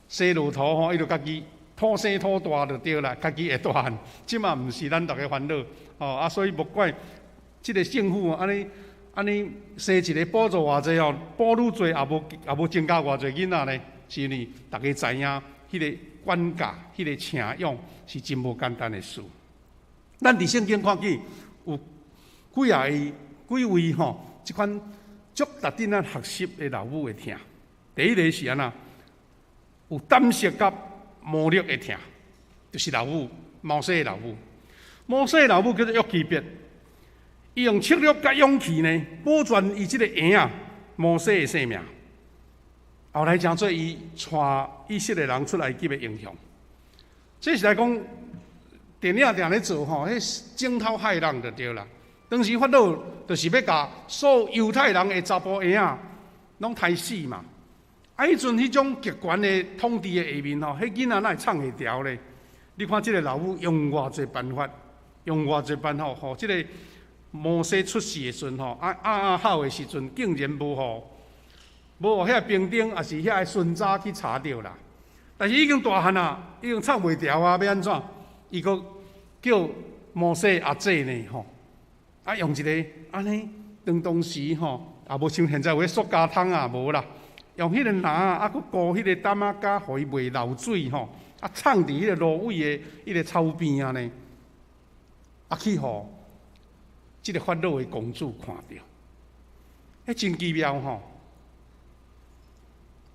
生駱駝吼，伊就家己土生土大就對啦，家己會大漢。這馬毋是咱逐个煩惱，吼啊，所以莫怪這个政府按呢按呢生一个補助偌濟吼，哺乳濟也無也無增加偌濟囡仔呢，是因為逐家知影彼个管教、彼个請養是真無簡單的事。咱佇聖經看見有幾仔個幾位吼，這款足值得咱學習的老母的疼。第一个是按怎？有膽識佮魔力的疼，就是老母，摩西的老母。摩西的老母叫做約基別，伊用策略佮勇氣呢，保全伊這个嬰仔摩西的性命。後來成做伊帶以色列人出埃及的英雄。這是來講，電影定咧做吼，彼驚濤駭浪就對啦。當時法老就是欲共所有猶太人的查埔嬰仔攏刣死嘛。啊，彼陣彼種極權的統治的下面吼，彼囡仔哪會藏會牢咧？你看這个老母用偌濟辦法，用偌濟辦法，予這个摩西出世的時陣吼，啊啊啊哭的時陣，竟然無予無予遐兵丁，抑是遐个巡查去查著啦。但是已經大漢啊，已經藏袂牢啊，欲按怎？伊閣叫摩西阿姊呢吼，啊用一个按呢，當當時吼，也無像現在有彼塑膠桶啊，無啦。用彼個籃仔，啊，閣糊彼個擔仔膠，予伊袂漏水吼，啊，藏佇彼个蘆葦的彼个草邊仔呢，啊，去予這个法老的公主看著，彼真奇妙吼！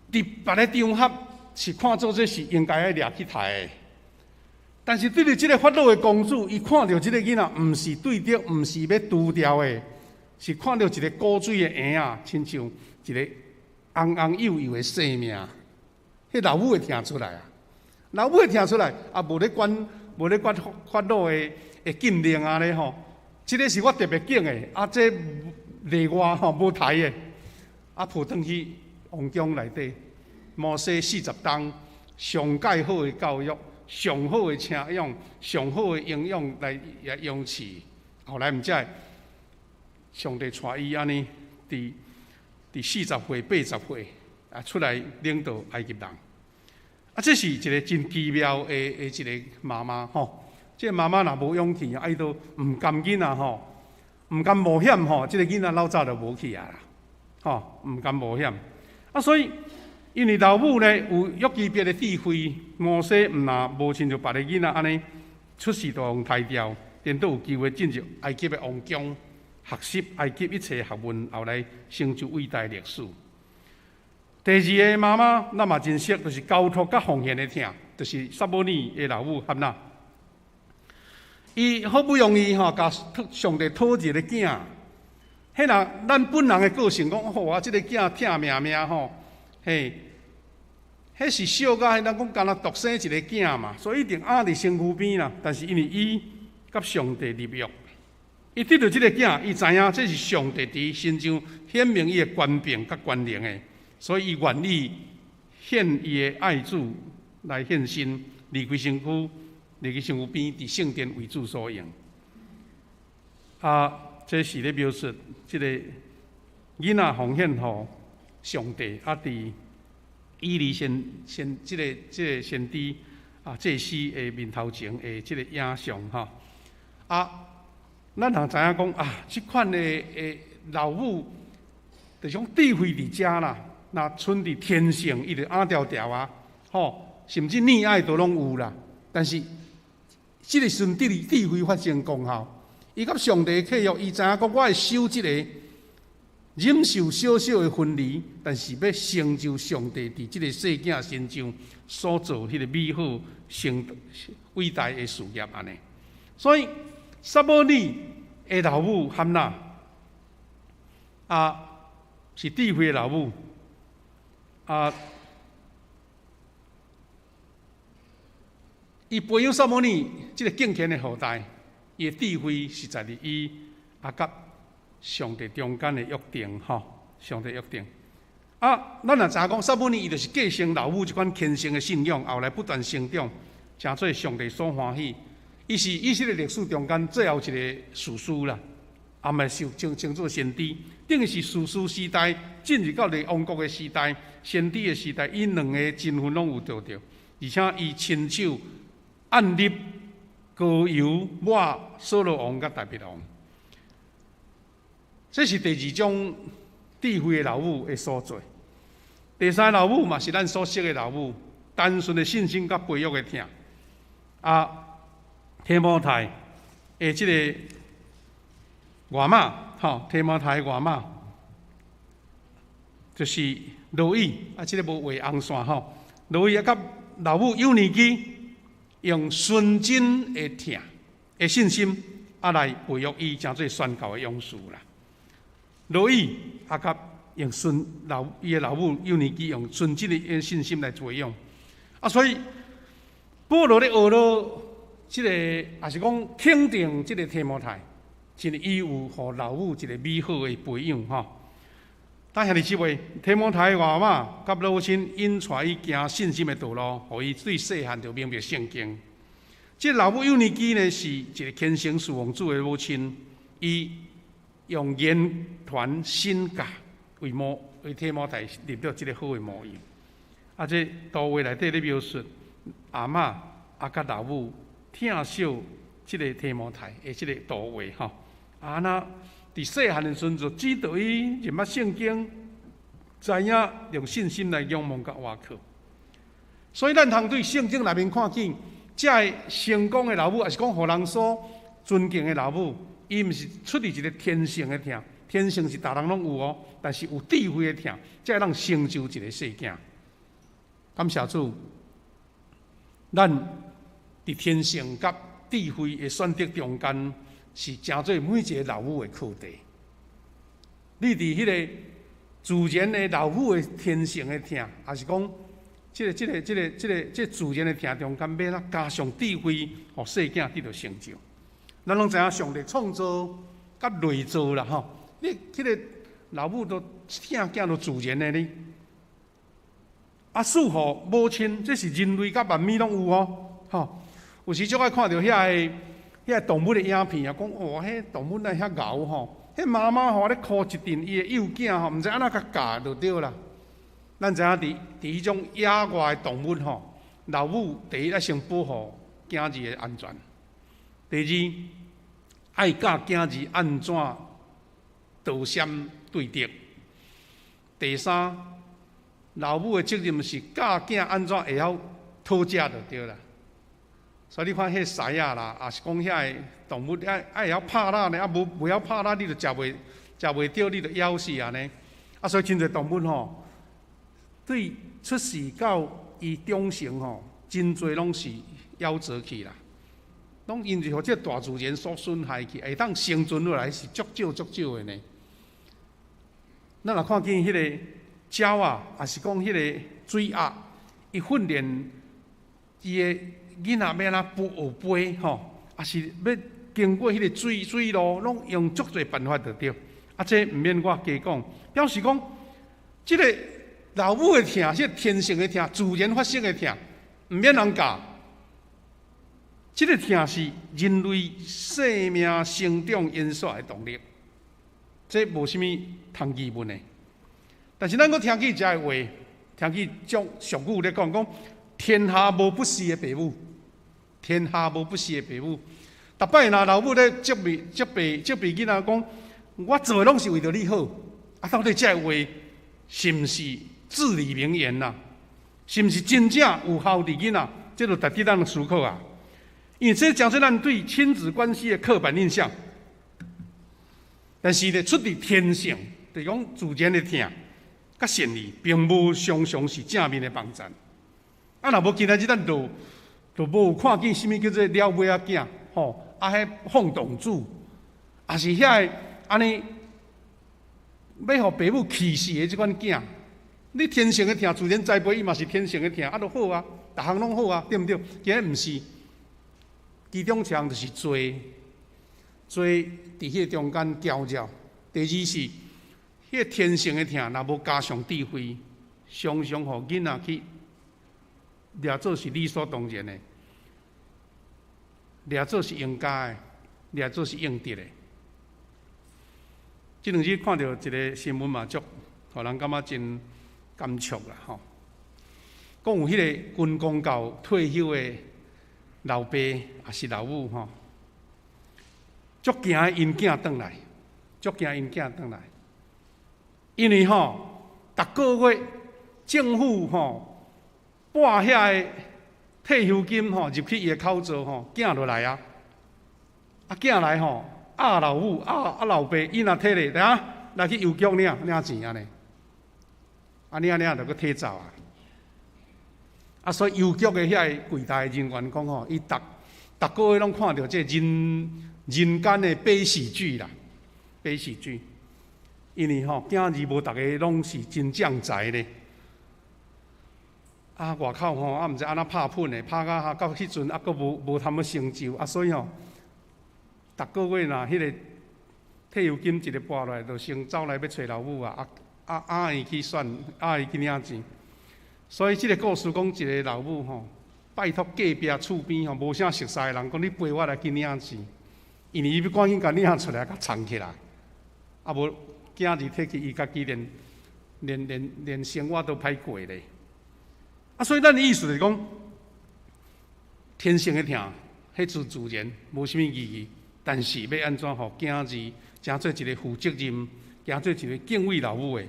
佇別个場合是看做這是應該愛掠去刣的，但是對著這个法老的公主，伊看著這个囡仔，毋是對著，毋是欲除掉的，是看著一个古錐的嬰仔，親像一个紅紅幼幼的生命，彼老母會聽出來啊！老母會聽出來，啊，無咧管，無咧管法老的的禁令啊咧吼。這个是我特別揀的，啊，這例外吼無刣的，啊，抱轉去王宮內底，摩西40冬上蓋好的教育，上好的請養，上好的營養來來養飼。後來毋才會上帝帶伊按呢佇佇40歲、80歲啊出來領導埃及人。啊，這是一个真奇妙的的一个媽媽吼。這个媽媽若無勇氣，啊，伊都毋甘囡仔吼，毋甘冒險吼，這个囡仔老早就無去啊啦，吼，毋甘冒險。啊，所以因為老母呢有約基別的智慧，摩西毋若無親像別个囡仔按呢出世就予刣掉，顛倒有機會進入埃及的王宮，學習埃及一切學問，後來成就偉大歷史。第二个媽媽，咱嘛真熟，就是交託佮奉獻的疼，就是撒母耳的老母哈拿。伊好不容易吼，共上帝討一个囝，彼彼若咱本人的个性讲，哦，我這个囝疼命命吼，嘿，彼是惜甲彼人讲敢若獨生一个囝嘛，所以一定壓佇身軀邊啦。但是因為伊佮上帝立約，伊得著這个囝，伊知影這是上帝佇伊身上顯明伊的權柄佮權能的，所以伊願意獻伊的愛子來獻身，離開身軀，離開身軀邊，佇聖殿為主所用。啊，這是咧描述這個囡仔奉獻予上帝，啊，佇以利先先這个這个先知啊祭司的面頭前的這個影像吼。啊，咱通知影講啊，這款的老母，就是講智慧佇遮啦，若賰佇天性，伊就壓牢牢啊，吼，甚至溺愛都攏有啦。但是這個時陣智慧發生功效，伊佮上帝契約，伊知影講我會守這個忍受小小的分離，但是欲成就上帝佇這個細囝身上所做彼個美好、成偉大的事業按呢。所以撒母耳的老母含娜啊，是智慧的老母啊，伊培養撒母耳這個敬虔的後代，伊的智慧是在佇伊啊佮上帝中間的約定吼，上帝約定。啊，咱若知影講撒母耳伊就是繼承老母這款虔誠的信仰，後來不斷成長，成做上帝所歡喜。伊是以色列歷史中間最後一個士師啦，也嘛是稱做先知，等於是士師時代進入到列王國的時代，先知的時代，伊兩個身份攏有著著，而且伊親手按立膏油抹掃羅王佮大衛王。這是第二種智慧的老母的所做。第三個老母嘛是咱所識的老母，單純的信心佮培育的疼。啊，提摩太的這個外媽，吼，提摩太的外媽就是羅以，啊，這个無畫紅線吼，羅以啊，佮老母幼年期用純真的疼的信心，啊，來培育伊，成做宣教的勇士啦。羅以啊，佮用純老伊的老母幼年期用純真的信心來培養，啊，所以保羅咧學了這个，也是講肯定這个提摩太，真伊有予老母一个美好的培養吼。但兄弟姊妹，提摩太的外媽佮老親引帶伊行信心的道路，予伊對細漢就明白聖經。這个老母幼年期呢，是一个虔誠侍奉主的母親，伊用言傳身教為模，為提摩太立著這个好的模樣。啊，這圖畫內底咧描述阿嬤啊，佮老母疼惜這个提摩太的這个圖畫吼。啊，那佇細漢的時陣就指導伊認捌聖經，知影用信心來仰望佮倚靠。所以咱通對聖經內面看見，這个成功的老母，抑是講予人所尊敬的老母，伊毋是出佇一個天性的疼，天性是逐人攏有哦，但是有智慧的疼，才會當成就一個細囝。感謝主，咱佇天性佮智慧的選擇中間，是成做每一個老母的課題。你佇彼個自然的老母的天性的疼，抑是講這個自然的疼中間，欲按怎加上智慧，予細囝得著成就。咱攏知影上帝創造佮類造啦吼，你彼個老母都疼囝都自然的呢。啊，侍奉母親，這是人類佮萬物攏有哦，吼。有時足愛看著遐動物的影片啊，講哦，彼動物哪遐𠢕吼，彼媽媽吼咧哭一陣，伊的幼囝吼，毋知按怎共教就對啦。咱知影佇彼種野外的動物吼，老母第一愛先保護囝兒的安全，第二愛教囝兒按怎導閃對敵，第三老母的責任是教囝按怎會曉討食就對啦。所以你看彼獅仔啦，抑是講遐个動物愛會曉拍獵呢，啊無袂曉拍獵，你就食袂著，你就枵死按呢。啊，所以真濟動物吼，對出世到伊長成吼，真濟攏是夭折去啦，攏因為予這大自然所損害去，會當生存落來是足少足少的呢。咱若看見彼个鳥仔，抑是講彼个水鴨，伊訓練伊的囡仔欲按怎飛學飛吼，抑是欲經過彼个水路，攏用足濟辦法就對。啊，這毋免我加講，表示講，這个老母的疼，這個天性的疼，自然發生的疼，毋免人教。這个疼是人類生命成長因素的動力，這無啥物通疑問的。但是咱閣聽見這个話，聽見種俗語咧講，講天下無不是的爸母，天下無不是的爸母。逐擺若老母咧責備、責備、責備囡仔講，我做的攏是為著你好，啊，到底這个話是毋是至理名言啊？是毋是真正有效佇囡仔？這就值得咱思考啊！因為這誠濟咱對親子關係的刻板印象，但是咧出佇天性，就是講自然的疼，佮善意，並無常常是正面的幫贊。啊，若無今仔日咱就無有看見啥物叫做鳥尾仔囝，吼，啊，彼放蕩子，抑是遐个按呢，欲予爸母氣死的這款囝。你天性的疼，自然栽培伊嘛是天性的疼，啊，就好啊，逐項攏好啊，對毋對？其實毋是。其中一項就是罪，罪佇彼個中間攪擾。第二是，彼個天性的疼，若無加上智慧，常常予囡仔去掠做是理所當然的，掠做是應該的，掠做是應得的。這兩日看著一個新聞嘛，足予人感覺真感觸啦吼。講有彼個軍公教退休的老爸抑是老母吼，足驚𪜶囝轉來，足驚𪜶囝轉來，因為吼，逐個月政府吼撥遐个退休金吼入去伊的口座吼，囝就來啊，啊囝來吼，壓老母壓壓老爸，伊若提咧，來啊來去郵局領領錢按呢，啊領領就閣提走啊。啊，所以郵局的遐个櫃台人員講吼，伊逐逐個月攏看著這人人間的悲喜劇啦，悲喜劇。因為吼，囝兒無逐个攏是真將才咧。啊，外口吼啊，毋知按怎拍噴的，拍甲到彼陣啊，閣無無通欲成就啊，所以吼，逐個月若彼个退休金一个撥落來，就先走來欲揣老母啊，啊啊壓伊去選，壓伊去領錢。所以這个故事講一个老母吼，拜託隔壁厝邊吼無啥熟似的人講，你陪我來去領錢，因為伊欲趕緊共領出來，共藏起來，啊無囝兒提去，伊家己連連連連生活都歹過咧。啊，所以咱的意思就是講，天性的疼，彼是自然，無啥物意義。但是欲按怎予囝兒成做一个負責任，成做一个敬畏老母的，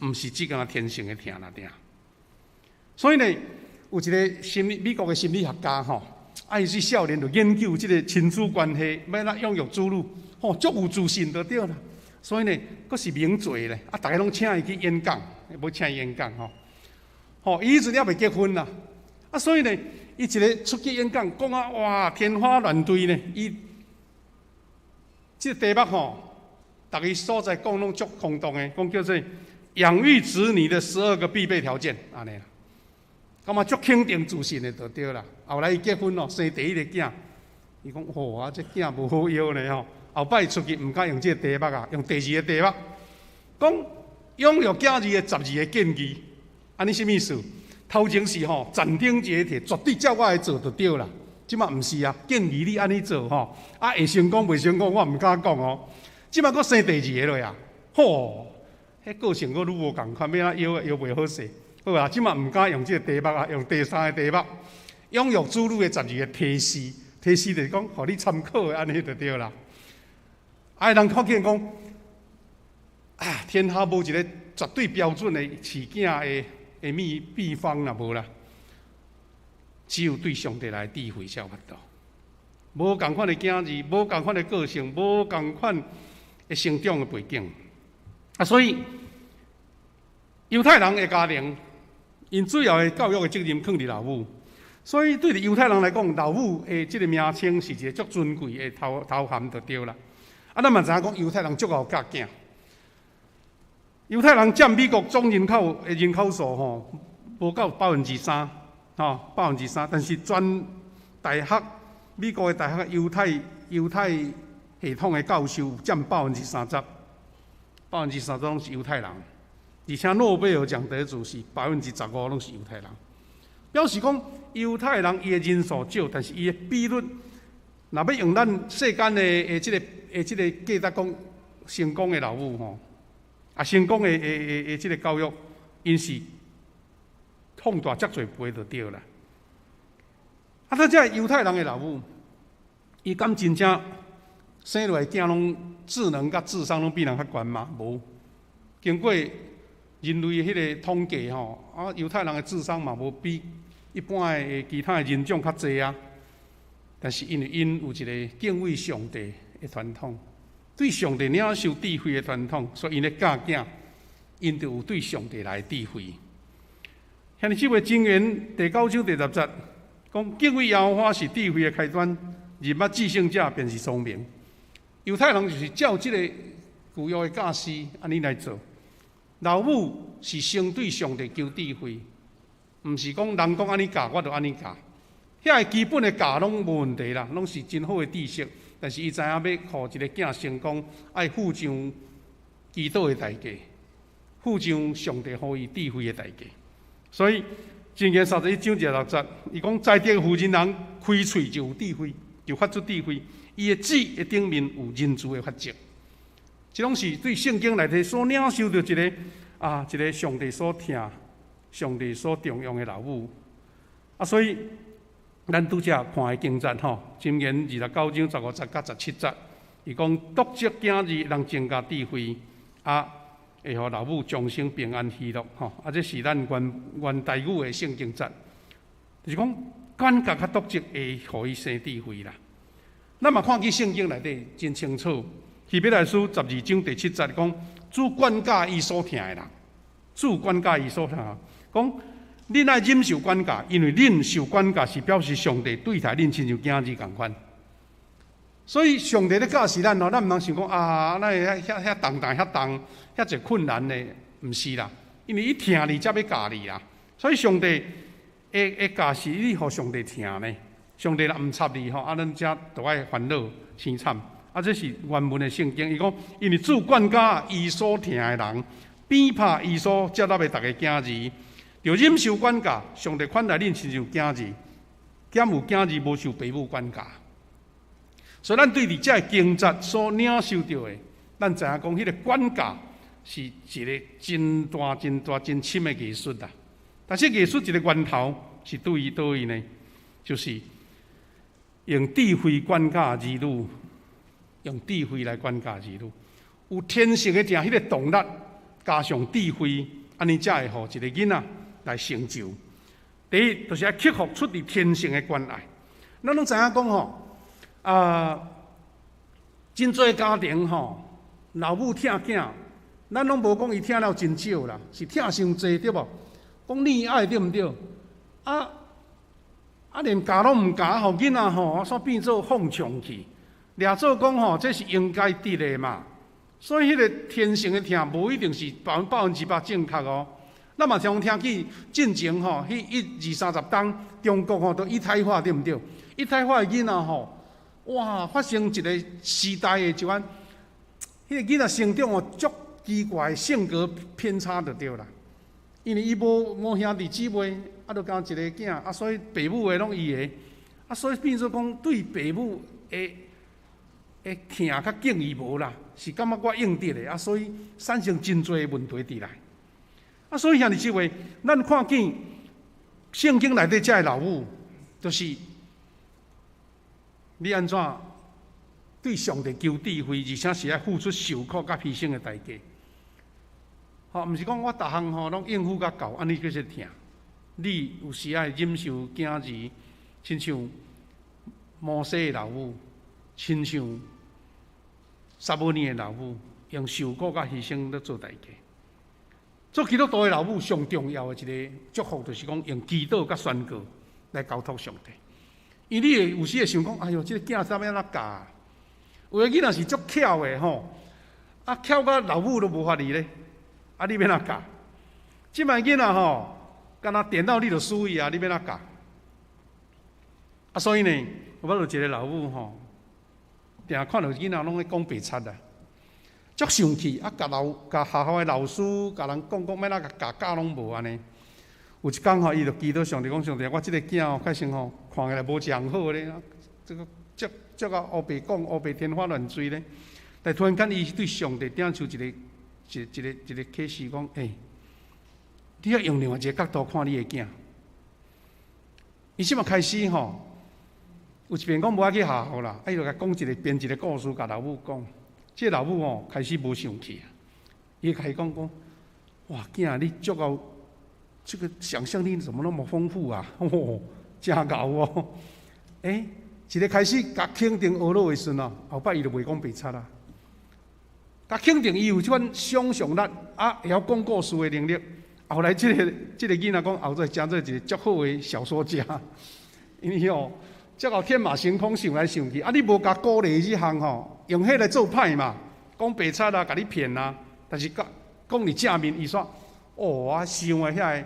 毋是只干天性的疼爾爾。所以呢，有一个心理美國的心理學家吼，啊，伊是少年就研究這个親子關係，欲按怎養育子女，吼，足有自信就對啦。所以呢，閣是名嘴咧，啊，逐家攏請伊去演講，欲請伊演講吼。吼，伊彼陣猶未結婚啦，啊，所以呢，伊一个出去演講，講啊哇，天花亂墜呢。伊這個題目吼，逐个所在講攏足空洞的，講叫做養育子女的12個必備條件，按呢啦。感覺足肯定自信的就對啦。後來伊結婚咯，生第一個囝，伊講吼啊，這囝無好藥呢吼。後擺出去毋敢用這個題目啊，用第二個題目，講養育囝兒的12個建議。按呢啥物意思？頭前是吼斬釘截鐵，絕對照我的做就對啦。這馬毋是啊，建議你按呢做吼，啊會成功袂成功，我毋敢講哦。這馬閣生第二个落啊，吼，彼個性閣愈無仝款，欲按怎搖搖袂好勢。好啊，這馬毋敢用這個題目啊，用第三個題目，養育子女的12個提示，提示就是講，予你參考的按呢就對啦。啊，人看見講，啊，天下無一個絕對標準的飼囝的的秘秘方啦，無啦。只有對上帝來的智慧才有法度。無仝款的囝兒，無仝款的個性，無仝款的成長的背景。啊，所以猶太人的家庭，𪜶主要的教育的責任囥佇老母，所以對佇猶太人來講，老母的這个名稱是一个足尊貴的頭頭銜就對啦。啊，咱嘛知影講猶太人足𠢕教囝。猶太人佔美國總人口的人口數吼，無到3%，吼3%。但是全大學美國的大學猶太系統的教授佔30%，30%攏是猶太人，而且諾貝爾獎得主是15%攏是猶太人，表示講猶太人伊的人數少，但是伊的比率，若欲用咱世間的這個價值講成功的老母吼。啊，成功的這個教育，𪜶是放大遮濟倍就對啦。啊，這這猶太人的老母，伊敢真正生落來囝攏智能佮智商攏比人較懸嗎？無。經過人類的彼個統計吼，啊，猶太人的智商嘛無比一般的其他的人種較濟啊。但是因為𪜶有一個敬畏上帝的傳統。對上帝領受智慧的傳統，所以𪜶咧教囝，𪜶就有對上帝來的智慧。兄弟姊妹，箴言第九章第十節講，敬畏耶和華是智慧的開端，認捌至聖者便是聰明。猶太人就是照這個舊約的教示按呢來做。老母是先對上帝求智慧，毋是講人講按呢教，我就按呢教。遐個基本的教攏無問題啦，攏是真好的知識。但是伊知影欲予一個囝成功，愛付上祈禱的代價，付上上帝予伊智慧的代價。所以，箴言31章26節，伊講才德婦人人開喙就有智慧，就發出智慧。伊的舌的頂面有仁慈的法則。這攏是對聖經內底所領受著一個上帝所疼、上帝所重用的老母。啊，所以。咱拄才看的經節吼，箴言29章15節佮17節，伊講督責囝兒能增加智慧，啊，會予老母終生平安喜樂吼。啊，這是咱原台語的聖經節，就是講管教佮督責會予伊生智慧啦。咱嘛看見聖經內底真清楚，希伯來書12章第7節講，主管教伊所疼的人，主管教伊所疼，講。恁愛忍受管教，因為恁受管教是表示上帝對待恁親像囝兒仝款。所以上帝咧教示咱吼，咱毋通想講啊，哪會遐遐遐重重遐重遐濟困難呢？毋是啦，因為伊疼你才欲教你啦。所以上帝會教示你，予上帝疼呢。上帝若毋插你吼，啊，咱才著愛煩惱生慘。啊，這是原文的聖經，伊講，因為主管教伊所疼的人，鞭拍伊所接納的逐個囝兒。著忍受管教，上帝款待恁親像囝兒，敢有囝兒無受爸母管教？所以咱對佇這個經節所領受著的，咱知影講，彼個管教是一個真大、真大、真深的藝術啦。但是藝術一個源頭是對於佗位呢？就是用智慧管教兒女，用智慧來管教兒女，有天性的疼，彼個動力，加上智慧，按呢才會予一個囡仔來成就。第一，就是愛克服出自天性的關愛。咱攏知影講吼，啊，真濟家庭吼，老母疼囝，咱攏無講伊疼了真少啦，是疼傷濟對無？講溺愛對毋對？啊啊，連教攏毋教，予囡仔吼，煞變做放縱去，掠做講吼，這是應該得的嘛。所以，彼個天性的疼，無一定是100%正確哦。咱嘛常聽見進前吼，彼一二三十冬，中國吼都一胎化對毋對？一胎化的囡仔吼，哇，發生一個時代的一款，彼個囡仔成長哦，足奇怪的性格偏差就對啦。因為伊無兄弟姊妹，啊，就干一个囝，啊，所以爸母的攏伊的，啊，所以變做講對爸母的疼佮敬意無啦，是感覺我應得的，啊，所以產生真濟問題佇內。啊，所以兄弟姊妹，咱看見聖經內底這个老母，就是你按怎對上帝求智慧，而且是愛付出受苦佮犧牲的代價。吼，毋是講我逐項吼攏應付甲夠，按呢叫做疼。你有時愛忍受囝兒，親像摩西的老母，親像撒母耳的老母，用受苦佮犧牲來做代價。做基督徒的老母上重要的一個祝福，就是講用祈禱佮宣告來交託上帝。因為你會有時會想講，哎喲，這個囝啥物按怎教？有的囡仔是足巧的吼，啊巧甲老母都無法理咧。啊，你欲按怎教？這擺囡仔吼，敢若電腦你就輸伊啊，你欲按怎教？啊，所以呢，我捌有一个老母吼，定看著囡仔攏咧講白賊啊，足生氣啊！共老共學校的老師共人講講，欲按怎共教教攏無按呢。有一工吼，伊就祈禱上帝講：上帝，我這个囝吼，確實吼，看起來無一項好咧，這个足足甲烏白講，烏白天花亂墜咧。但突然間，伊對上帝頂像一个一一個一個啟示講：欸，你愛用另外一个角度看你的囝。伊這馬開始吼，有一遍講無愛去學校啦，啊，伊就共講一个編一个故事，共老母講。這个老母吼開始無生氣啊，伊開始講講：哇，囝你足𠢕，這個想象力怎麼那麼豐富啊？哦，真𠢕哦！欸，一个開始共肯定學落的時陣哦，後擺伊就袂講白賊啊。共肯定伊有這款想象力，啊，會曉講故事的能力。後來這个這个囡仔講，後來成做一个足好的小說家，因為吼，足𠢕天馬行空想來想去，啊，你無共鼓勵這項吼，用彼來做歹嘛，講白賊啊，共你騙啊，但是講講佇正面，伊說，哦，我想的遐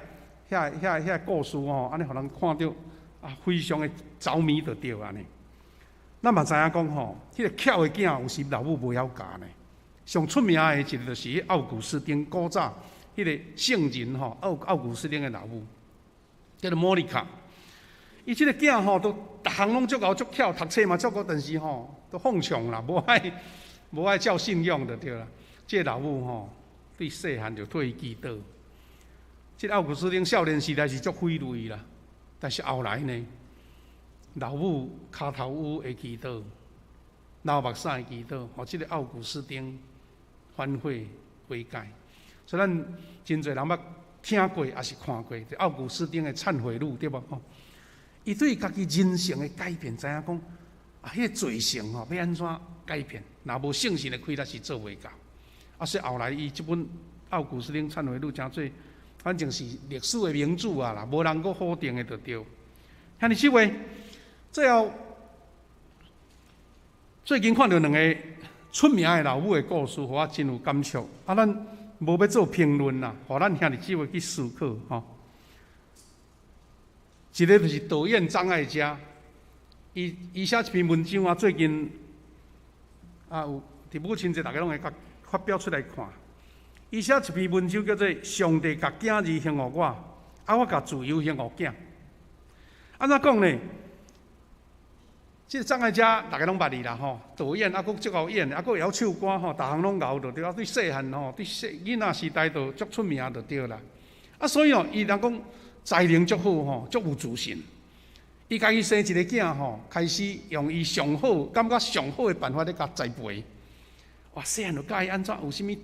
个、遐、遐、遐故事吼，按呢予人看著啊，非常的著迷就對按呢。咱嘛知影講吼，彼个巧的囝有時老母無曉教呢。上出名的一个就是奧古斯丁古早彼个聖人吼，奧奧古斯丁的老母叫做莫妮卡。伊這个囝吼，都逐項攏足𠢕足巧，讀冊嘛足好，但是吼都放縱啦，無愛無愛照信仰就對啦。這个老母吼，對細漢就替伊祈禱。這个奧古斯丁少年時代是足匪類啦，但是後來呢，老母跤頭趺會祈禱，流目屎祈禱，予這个奧古斯丁反悔悔改。所以咱真濟人捌聽過，抑是看過，奧古斯丁的懺悔錄，對無？吼，伊對家己人生的改變，知影講啊，彼个罪性吼，欲按怎改變？若無聖神的氣力是做袂到。啊，所以後來伊這本奧古斯丁懺悔錄成做，反正是歷史的名著啊啦，無人閣否定的就對。兄弟姊妹，最後最近看著兩个出名的老母的故事，予我真有感觸。啊，咱無欲做評論啦，予咱兄弟姊妹去思考吼。一个就是導演張艾嘉，伊伊寫一篇文章啊，最近啊有佇母親節，大家攏會共發表出來看。伊寫一篇文章叫做《上帝共囝兒還予我，啊我共自由還予囝》。按怎講呢？這个張艾嘉大家攏捌伊啦吼，導演啊，閣足𠢕演，啊，閣會曉唱歌吼，逐項攏𠢕就對啊。對細漢吼，對細囡仔時代就足出名就對啦。啊，所以哦，伊人講才能足好吼，足有自信。伊家己生一个囝吼，開始用伊上好、感覺上好的辦法咧共栽培。哇，細漢就教伊按怎有啥物，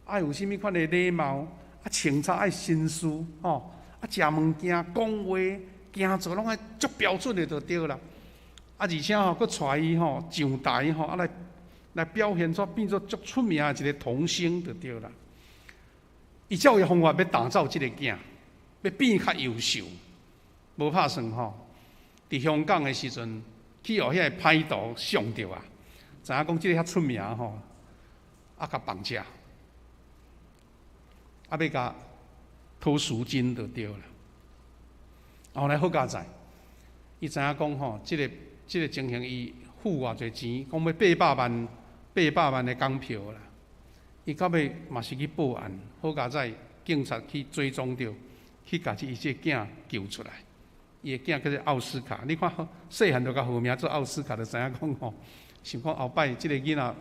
愛有啥物款的禮貌，啊，穿衫愛紳士吼，啊，食物件、講話、行做攏愛足標準的就對啦。啊，而且吼，閣帶伊吼上台吼，啊來來表現出變做足出名的一个童星就對啦。伊照伊方法欲打造這个囝，欲變較優秀，無拍算吼。佇香港的時陣，去予彼个歹徒相著啊，知影講這个遐出名吼，啊，共綁架，啊，欲共討贖金就對啦。後來好佳哉，伊知影講吼，這个。這个情形，伊付偌濟錢，講欲八百萬、八百萬的港票啦。伊到尾嘛是去報案，好佳哉，警察去追蹤著，去共伊這个囝救出來。伊的囝叫做奧斯卡，你看細漢就共號名做奧斯卡，就知影講吼，想講後擺這个囡仔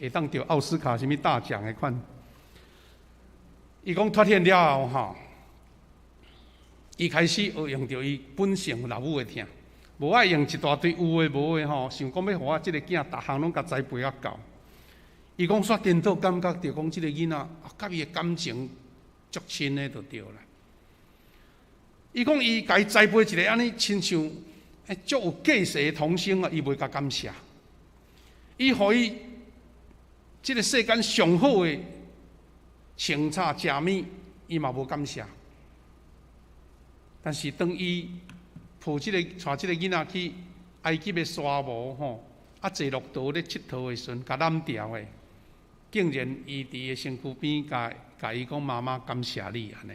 會當得奧斯卡啥物大獎的款。伊講脫險了後吼，伊開始學用著伊本性老母的疼。無愛用一大堆有的無的吼，想講欲予我這个囝逐項攏共栽培啊夠。伊講煞顛倒感覺著講這个囡仔佮伊的感情足深的就對啦。伊講伊共伊栽培一个按呢親像足有個性的童星啊，伊袂共感謝。伊予伊這个世間上好的穿衫食物，伊嘛無感謝。但是當伊抱這个帶這个囡仔去埃及的沙漠吼，啊坐駱駝咧𨑨迌的時陣，共攬牢的，竟然伊佇伊的身軀邊共共伊講媽媽感謝你按呢。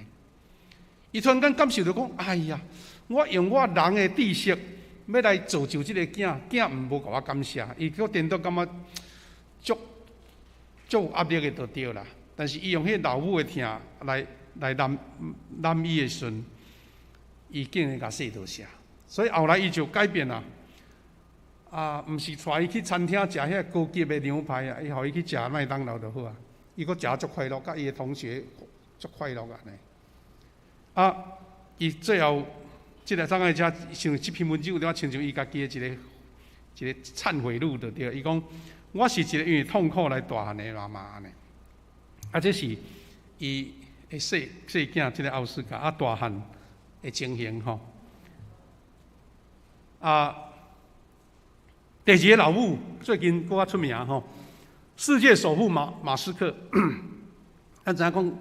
伊突然間感受著講，哎呀，我用我人的知識欲來造就這个囝，囝毋無共我感謝，伊閣顛倒感覺足足有壓力的就對啦。但是伊用彼个老母的疼來來攬攬伊的時陣，伊竟然共說多謝。所以後來伊就改變啦。啊，毋是帶伊去餐廳食遐高級的牛排啊，伊予伊去食麥當勞就好啊。伊閣食足快樂，佮伊的同學足快樂按呢。啊，伊最後這个張愛遮像這篇文章有點仔親像伊家己的一个一个懺悔錄就對。伊講我是一个因為痛苦來大漢的媽媽按呢。啊，這是伊的細細囝，這个奧斯卡啊大漢的情形吼。啊，第二个老母最近閣較出名吼，世界首富馬馬斯克。咱知影講，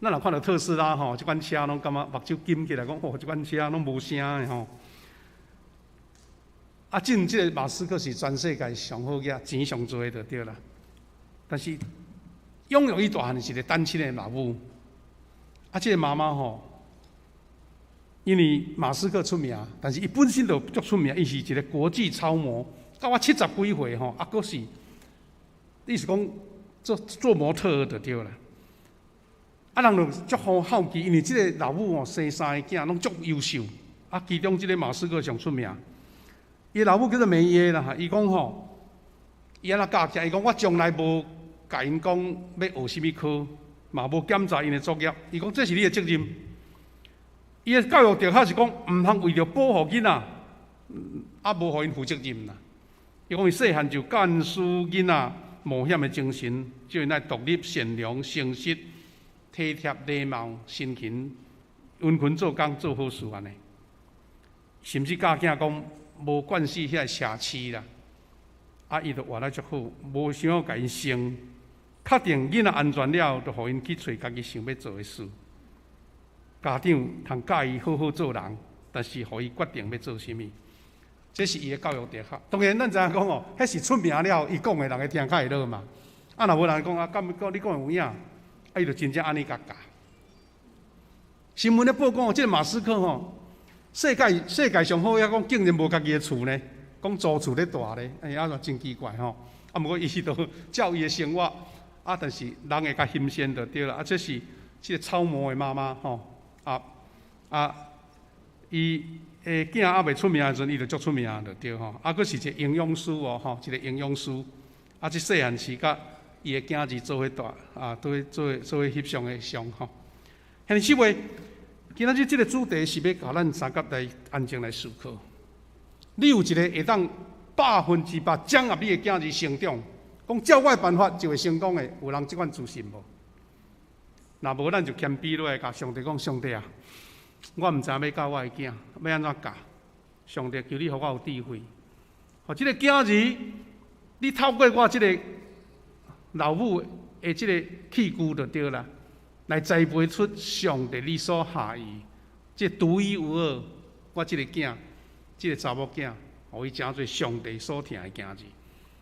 咱若看著特斯拉吼，這款車攏感覺目睭金起來，講哦，這款車攏無聲的吼。啊，進這个馬斯克是全世界上好額，錢上濟的就對啦。但是養育伊大漢是一个單親的老母。啊，這个媽媽吼，因為馬斯克出名，但是伊本身就足出名，伊是一个國際超模，到我七十幾歲吼，啊，閣是，意思講做做模特就對啦。啊，人就足好好奇，因為這个老母吼生三个囝攏足優秀，啊，其中這个馬斯克上出名。伊老母叫做梅耶啦，伊講吼，伊按怎教囝？伊講我從來無共𪜶講欲學啥物科，嘛無檢查𪜶的作業。伊講這是你的責任。伊的教育哲學是講，毋通為著保護囡仔，啊無予𪜶負責任啦。伊講伊細漢就灌輸囡仔冒險的精神，叫𪜶愛獨立、善良、誠實、體貼、禮貌、辛勤、殷勤做工、做好事按呢。甚至教囝講無慣勢遐奢侈啦，啊，伊就活得足好，無想欲共𪜶省，確定囡仔安全了，就予𪜶去揣家己想欲做的事。家長通教伊好好做人，但是予伊決定欲做啥物，這是伊的教育哲學。當然，咱知影講哦，彼是出名了，伊講的人會聽較會落嘛。啊，若無人講啊，敢講你講的有影？啊，伊就真正按呢共教。新聞咧報講，這个馬斯克吼，世界世界上好，抑講竟然無家己的厝呢，講租厝咧蹛咧，哎，啊，真奇怪吼。啊，毋過伊都照伊的生活，啊，但是人會較欣羨就對啦。啊，這是這个超模的媽媽吼。啊啊！伊的囝猶未出名的時陣，伊就足出名就對吼。啊，閣是一个營養師哦，吼，一个營養師。啊，這細漢時佮伊的囝兒做伙蹛，啊，做伙做伙做伙翕相的相吼。兄弟姊妹，今仔日這个主題是欲共咱三甲來安靜來思考。你有一个會當100%掌握你的囝兒成長，講照我的辦法就會成功的，有人這款自信無？若無，咱就謙卑落來，共上帝講：上帝啊，我毋知影欲教我的囝，欲按怎教？上帝求你予我有智慧。予這个囝兒，你透過我這个老母的這个器具就對啦，來栽培出上帝你所合意，這獨一無二，我這个囝，這个查某囝，予伊成做上帝所疼的囝兒。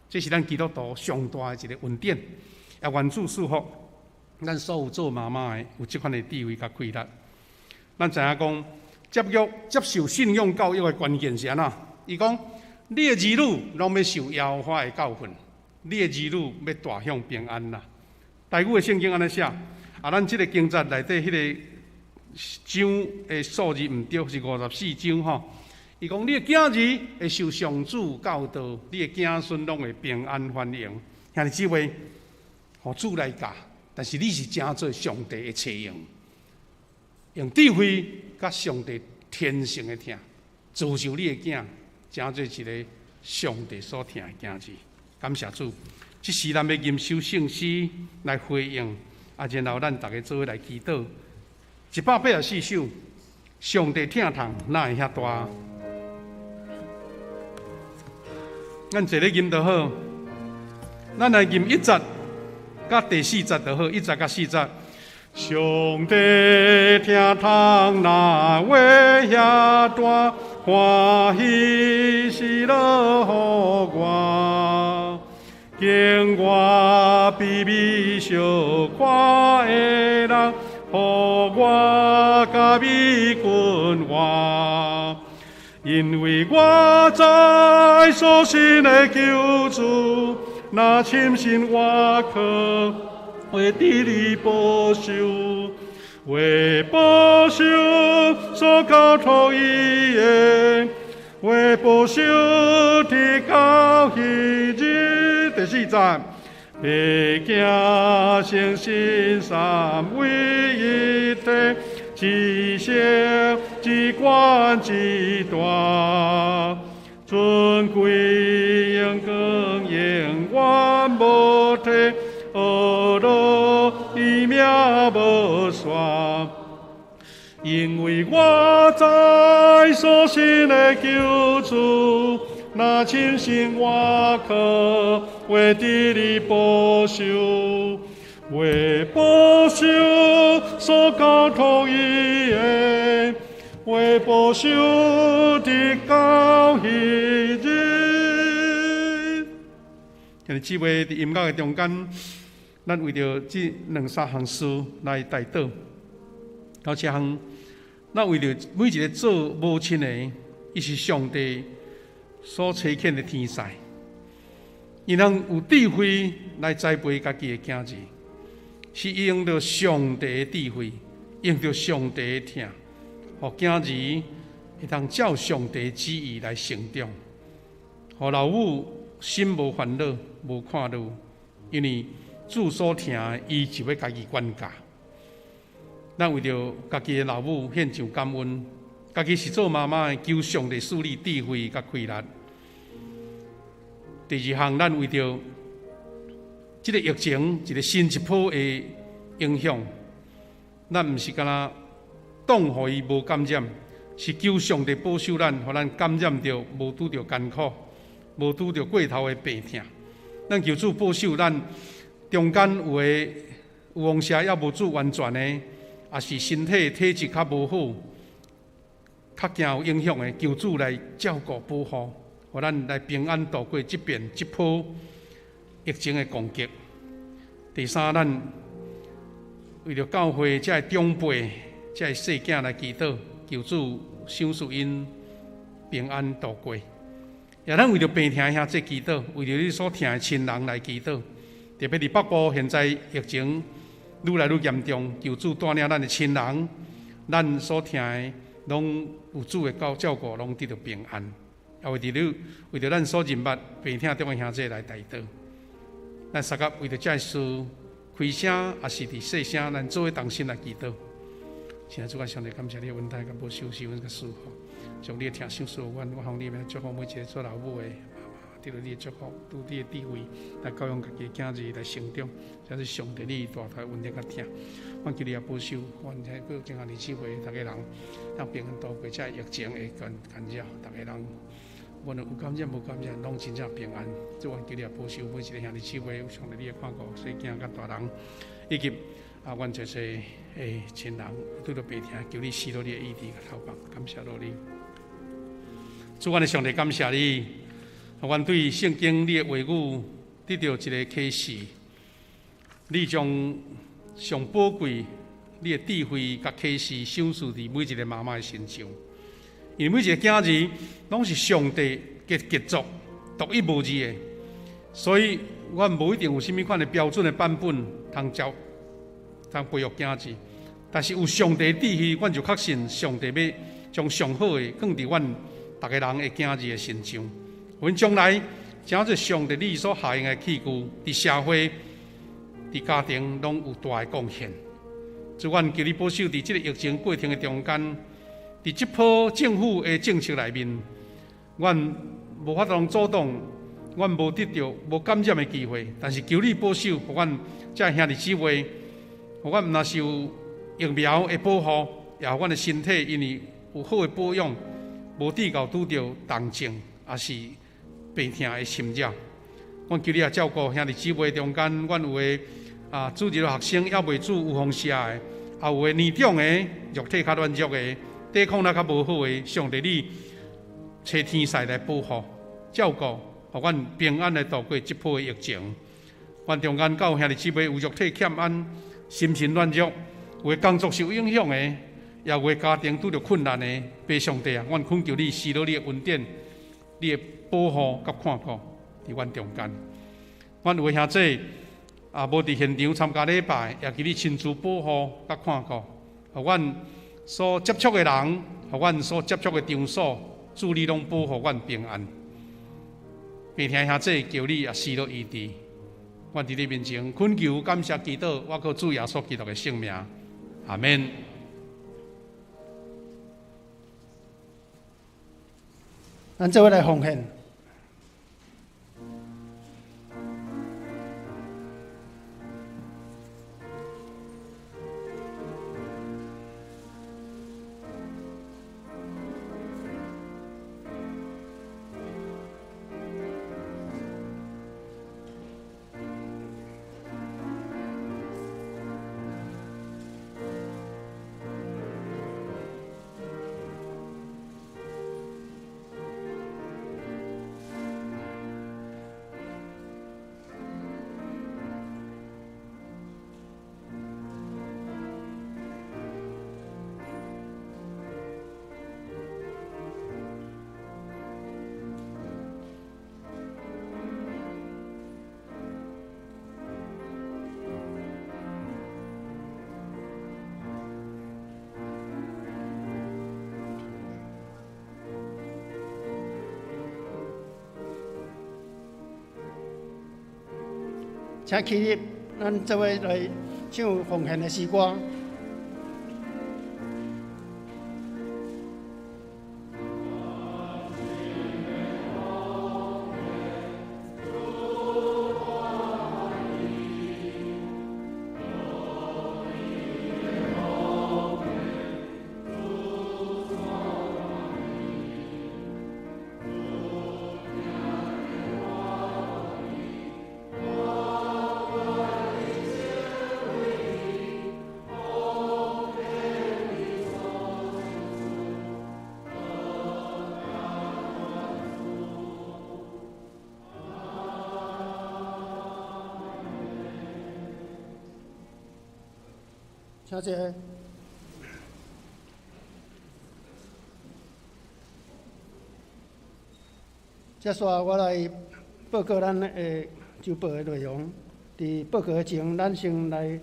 這是咱基督徒上大的一个恩典，也願主賜福。咱所有做媽媽的有這款的智慧佮氣力。咱知影講，接育接受信仰教育的關鍵是按怎？伊講，你的兒女攏欲受耶和華的教訓，你的兒女欲踏向平安啦。台語的聖經按呢寫，啊，咱這个經節內底彼个章的數字毋對，是54章吼。伊講，你的囝兒會受上主教導，你的囝孫攏會平安繁榮。兄弟姊妹，予主來教。但是你是成做上帝的冊用，用智慧佮上帝天性的疼，造就你的囝，成做一个上帝所疼的囝兒。感謝主，這時咱欲吟首聖詩來回應，啊，然後咱逐家做伙來祈禱。184首，上帝疼痛哪會遐大？咱坐咧吟就好，咱來吟一節。佮第四節就好，一節佮四節。上帝疼痛哪會遐大，歡喜喜樂予我，经我卑微相看的人，予我佮美君活。因为我知所信的救主，若深信我靠，会得你保守，为保守所交托伊的，为保守直到彼日。第四节，别惊诚信三位一体，至圣至悬至大，尊贵荣光永远无退，呵咾伊名无煞。因为我知所信的救主，若深信我靠，会得你保守，为保守所交托伊的，为保守直到彼日。兄弟姊妹，伫音乐的中间，咱为著这两三项事来代祷。头一项，咱为著每一个做母亲的，伊是上帝所差遣的天使，𪜶通有智慧来栽培家己的囝儿，是用著上帝的智慧，用著上帝的疼，予囝儿会当照上帝旨意来成长，予老母心无烦恼、无看虑，因为主所疼的，伊就欲家己管教。咱为著家己的老母献上感恩，家己是做妈妈的，求上帝赐予智慧佮气力。第二项，咱为著这个疫情一个新一波的影响，咱毋是干焦挡予伊无感染，是求上帝保守咱，予咱感染著无拄著艰苦，无拄著过头的病痛。咱求主保守咱中间有的有放射犹无治完全的，抑是身体体质较无好，较惊有影响的，求主来照顾保护，予咱来平安度过这遍这波疫情的攻击。第三，咱为著教会这个长辈、这个细囝来祈祷，求主赏赐𪜶平安度过。也咱为著病疼兄弟祈祷，为著你所疼的亲人来祈祷，特别伫北部现在疫情愈来愈严重，求主带领咱的亲人，咱所疼的，拢有主的照顾，拢得著平安。也为著你，为著咱所认捌病疼中的兄弟来代祷。咱相佮为著这事开声，抑是伫细声，咱做伙同心来祈祷。亲爱的主啊，上帝感谢你的恩待佮保守，赐阮佮赐福，将你的疼赏赐予阮，我奉你名祝福每一个做老母的妈妈，得著你的祝福，拄你的智慧来教养家己的囝儿来成长，这是上帝你大大恩典佮疼。我求你也保守，阮这个敬爱的姊妹，逐家人当平安度过这疫情的干干扰，逐家人无论有感染无感染，拢真正平安。主，阮求你也保守每一个兄弟姊妹，有上帝你的看顾，细囝佮大人，以及阮这些的亲人拄著病疼，求你施落你的医治佮头放，感谢落你。主，阮的上帝，感谢你，阮对圣经你的话语得著一个启示，你将上宝贵你的智慧佮启示赏赐伫每一个妈妈的身上，因为每一个囝儿拢是上帝的杰作，独一无二的，所以阮无一定有啥物款的标准的版本通教、通培育囝儿，但是有上帝的智慧，阮就确信上帝欲将上好的放伫阮逐家人的囝儿的身上，阮将来成做上帝你所合用的器具，伫社会、伫家庭拢有大的贡献。主，阮求你保守伫这个疫情过程的中间，伫这波政府的政策内面，阮无法度阻挡，阮无得著无感染的机会，但是求你保守，予阮这兄弟姊妹，予阮毋若是有疫苗的保护，也予阮的身体因为有好的保养，无致到拄著重症，抑是病疼的侵扰。阮求你也照顾兄弟姊妹中间，阮有的主日学生犹未注预防射的，也有的年长的肉体较软弱的，抵抗力较无好的，上帝你差天使来保护、照顾，予阮平安來度過這波的疫情。阮中間教兄弟姊妹有肉體欠安、心神軟弱，有的工作受影響的，也有的家庭拄著困難的，父上帝啊，阮懇求你施落你的恩典、你的保護佮看顧佇阮中間。阮有的兄弟也無佇現場參加禮拜，也求你親自保護佮看顧，予阮所接觸的人，予阮所接觸的場所，主你攏保護阮平安。病疼兄弟，求你也施落醫治。阮佇你面前懇求、感謝、祈禱，我靠主耶穌基督的聖名，阿們。咱做伙來奉獻。請起立，咱做伙來唱奉獻的詩歌。請坐。接下來我來報告咱的週報的內容。佇報告前，咱先來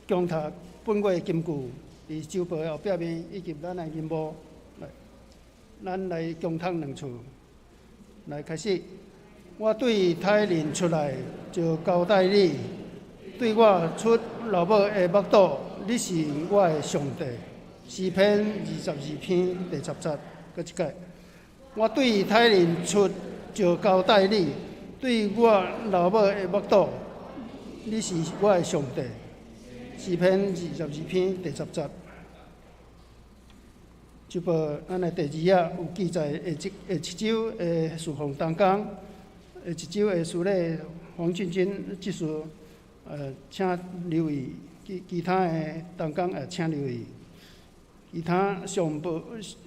恭讀本月金句，佇週報的後壁面以及咱的任務，來，咱來恭讀兩次。來開始，我對胎裡出來就交代你，對我出老母的腹肚。你是我的上帝，詩篇22篇第10節，閣一擺。我對胎裡出就交代你，對我老母的腹肚，你是我的上帝。詩篇22篇第10節。這部咱的第二頁有記載，下一周的侍奉同工，下一周的司禮黃俊君執事，請留意。其他的同工也請留意。其他上報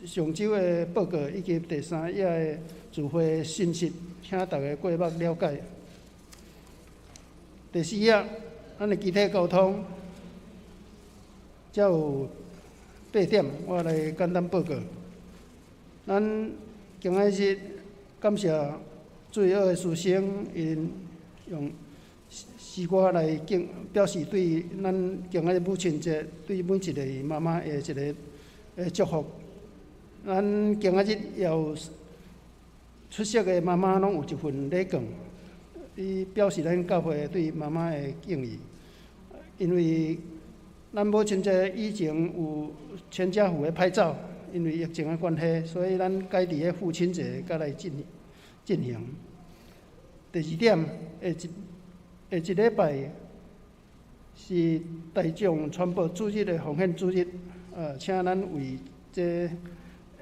上周的報告以及第三頁的聚會信息，請大家過目了解。第四頁，咱的集體溝通，才有8點，我來簡單報告。咱今仔日感謝最好的師生，𪜶用詩歌來敬表示對咱今仔日母親節對每一個媽媽的一個祝福。咱今仔日也有出席的媽媽，攏有一份禮券，以表示咱教會對媽媽的敬意。因為咱母親節以前有全家福的拍照，因為疫情的關係，所以咱改佇個父親節才來進行。第二點，下一禮拜是大眾傳播主日的奉獻主日，請咱為這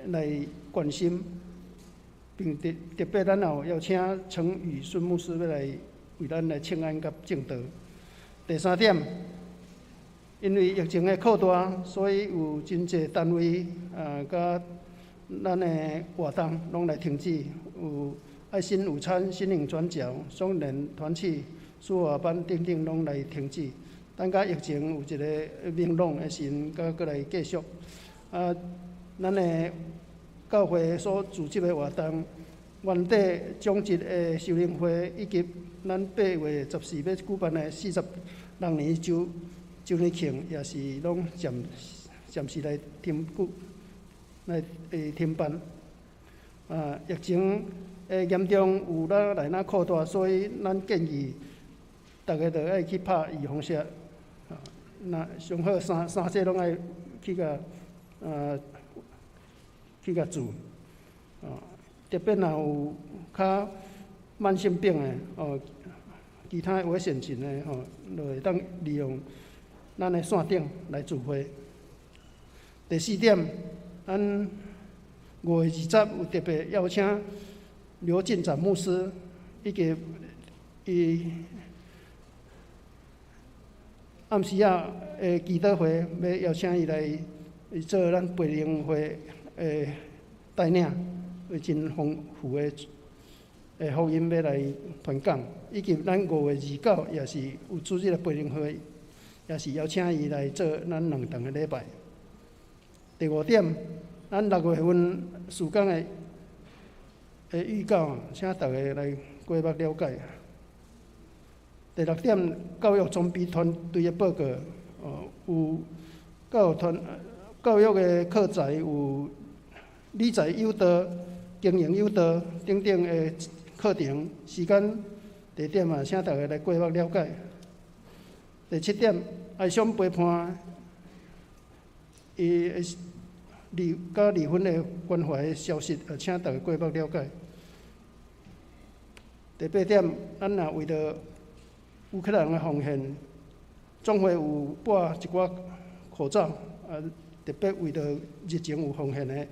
來關心，並特別咱也有邀請陳宇孫牧師欲來為咱來請安佮證道。第三點，因為疫情的擴大，所以有真濟單位佮咱的活動攏來停止，有爱心午餐、心灵转角、双联团契、书法班等等拢来停止。等甲疫情有一个明朗的时阵，阁阁来继续。啊，咱的教会所组织的活动，元底长节的修灵会，以及咱8月14欲举办的46年周年庆，也是拢暂时来停举，来停办。啊，疫情的严重有哪来哪扩大，所以咱建议逐家都爱去拍预防射。啊，若上好三剂拢爱去共注。啊，特别若有较慢性病的哦，其他危险群的吼，就会当利用咱的线顶来聚会。第四点，咱5月20有特别邀请刘进展牧师，以及伊暗时仔的祈祷会，欲邀请伊来做咱培灵会的带领，有真丰富的福音欲来传讲，以及咱5月29也是有主日的培灵会，也是邀请伊来做咱两堂的礼拜。第五点，咱6月份事工的预告，请大家来过目了解。第六点，教育准备团队的报告，哦，有教育的课材有理财有道、经营有道等等的课程，时间、地点啊，请大家来过目了解。第七点，哀伤陪伴，伊离佮离婚的关怀的消息，请大家过目了解。第八点，咱若为著乌克兰的奉献，总会有拨一寡口罩，啊，特别为著疫情有奉献的，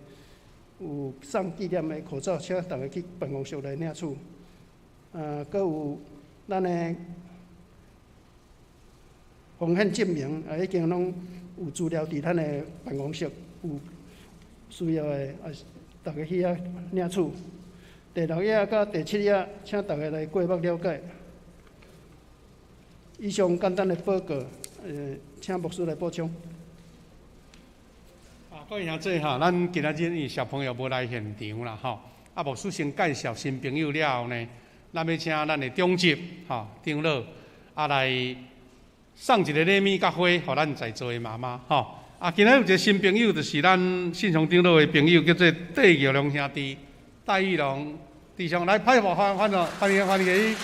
有送纪念的口罩，请大家去办公室来领取。啊，阁有咱的奉献证明，啊，已经拢有资料伫咱的办公室，有需要的啊，大家去遐领取。第六页佮第七页，请大家来过目了解。以上简单的报告，请牧师来补充。啊，各位兄弟哈，咱今仔日因为小朋友无来现场啦，吼，啊，牧师先介绍新朋友了后呢，咱欲请咱的长执吼长老啊来送一个礼物佮花，予咱在座的妈妈吼。啊，今仔有一个新朋友，就是咱信雄长老的朋友，叫做戴玉龙兄弟，戴玉龙弟兄来拍欢欢欢迎欢迎伊。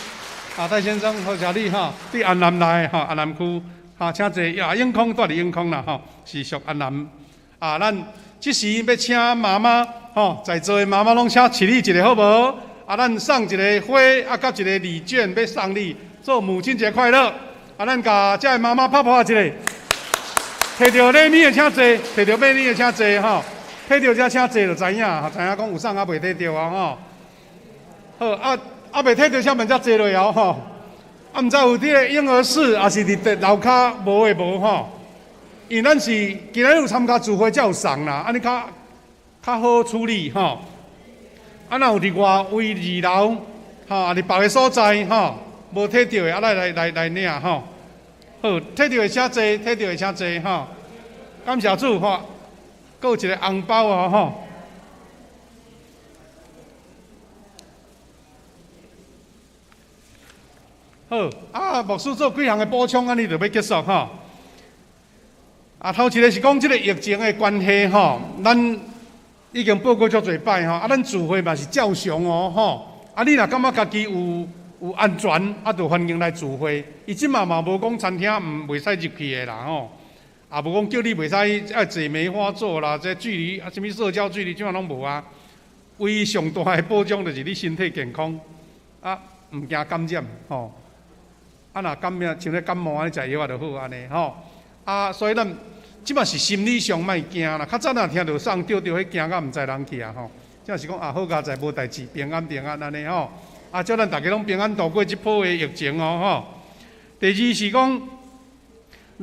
啊，戴先生，好谢你吼，伫安南来吼，安南区，哈，请坐。啊，永康住伫永康啦吼，是属安南。啊，咱这时欲请妈妈吼，在座的妈妈拢请起立一下好无？啊，咱送一个花啊，佮一个礼券欲送你，做母亲节快乐。啊，咱共遮的妈妈拍破一下，提著礼物的请坐，提著礼物的请坐吼，提著才请坐就知影，知影讲有送犹未提著啊吼。好啊。啊，未提著啥物才坐落哦吼！啊，毋知有伫个婴儿室，抑是伫楼跤无的无吼？因为咱是今仔日有参加聚会才有送啦，按呢较较好处理吼。啊，若有伫外围二楼吼，伫别个所在吼，无提著的，啊来来来来领吼。好，提著的请坐，提著的请坐吼。感谢主吼，阁有一个红包哦吼。好，啊，牧师做几项的补充，按呢就欲结束吼。啊，头一个是讲这个疫情的关系吼，咱已经报告足济摆吼，啊，咱聚会嘛是照常哦吼。啊，你若感觉家己有安全，啊，就欢迎来聚会。伊这马嘛无讲餐厅毋袂使入去的啦吼，也无讲叫你袂使爱坐梅花座啦，这距离啊，啥物社交距离，这马拢无啊。唯一上大的保障就是你身体健康，啊，毋惊感染吼。啊，若感染像咧感冒按呢，食药仔就好按呢吼。啊，所以咱这马是心理上莫惊啦。较早若听著送著著彼惊甲毋知人去啊吼。这是讲啊，好佳哉无代志，平安平安按呢吼。啊，祝咱逐家拢平安度过这波的疫情哦吼。第二是讲，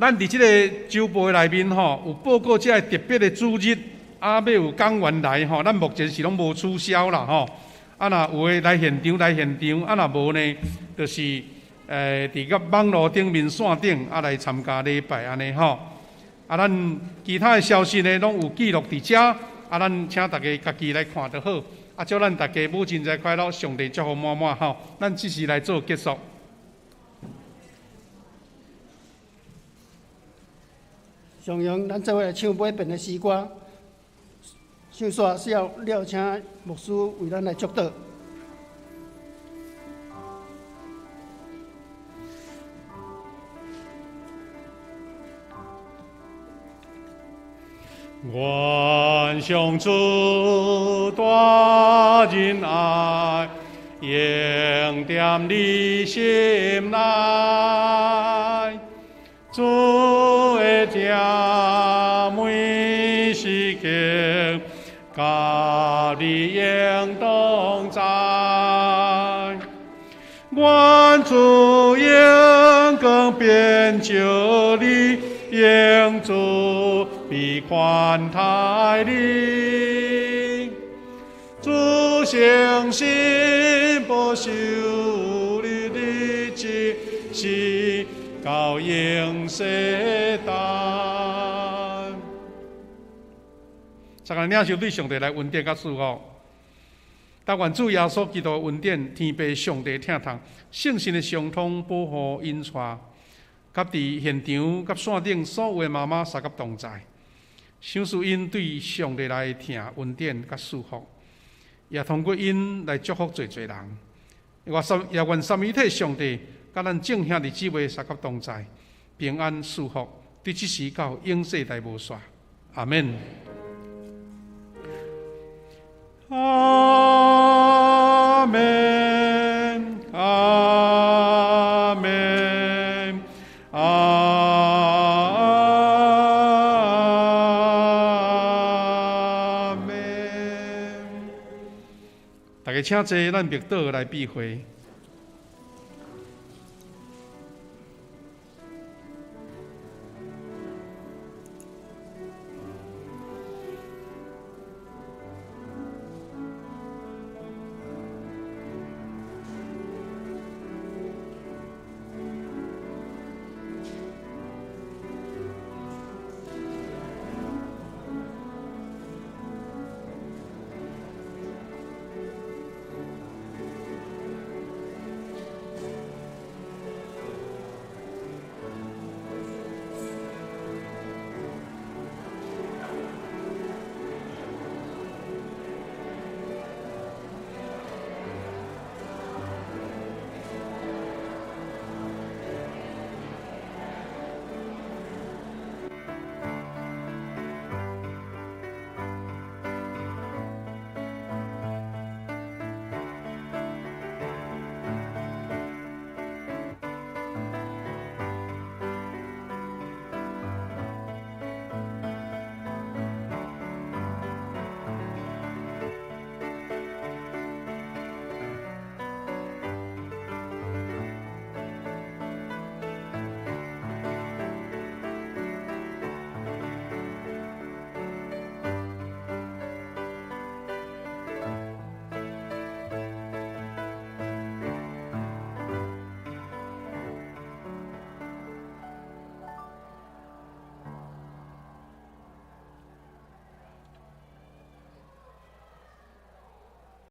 咱伫这个周报内面吼，有报告这个特别的主日，啊，欲有讲员来吼，咱目前是拢无取消啦吼。啊，若有的來現場來現場，啊，若無呢，就是佇個網路頂面線頂啊來參加禮拜按呢吼。啊，咱其他的消息呢，攏有記錄佇遮，啊，咱請大家家己來看就好。啊，祝咱大家母親節快樂，上帝祝福滿滿吼。咱這時來做結束。上榮，咱做伙來唱尾遍的詩歌，唱煞了了，請牧師為咱來祝禱。願上主大仁愛，永踮你心內。主的疼每時刻，佮你永同在。願主榮光遍照你，永慈悲寬待你。主誠實保守你的一生到永世代。逐个領受對上帝來恩典佮祝福。但願主耶穌基督的恩典、天父上帝疼痛、聖神的相通保護引帶，佮佇現場佮線頂所有的媽媽相佮同在。賞賜𪜶對上帝來疼恩典佮祝福，也通過𪜶來祝福濟濟人。也願三位一體上帝佮咱眾兄弟姊妹相佮同在，平安祝福，對這時到永世代無煞。阿們。阿們，阿們，阿們。大家請坐，咱默禱來閉會。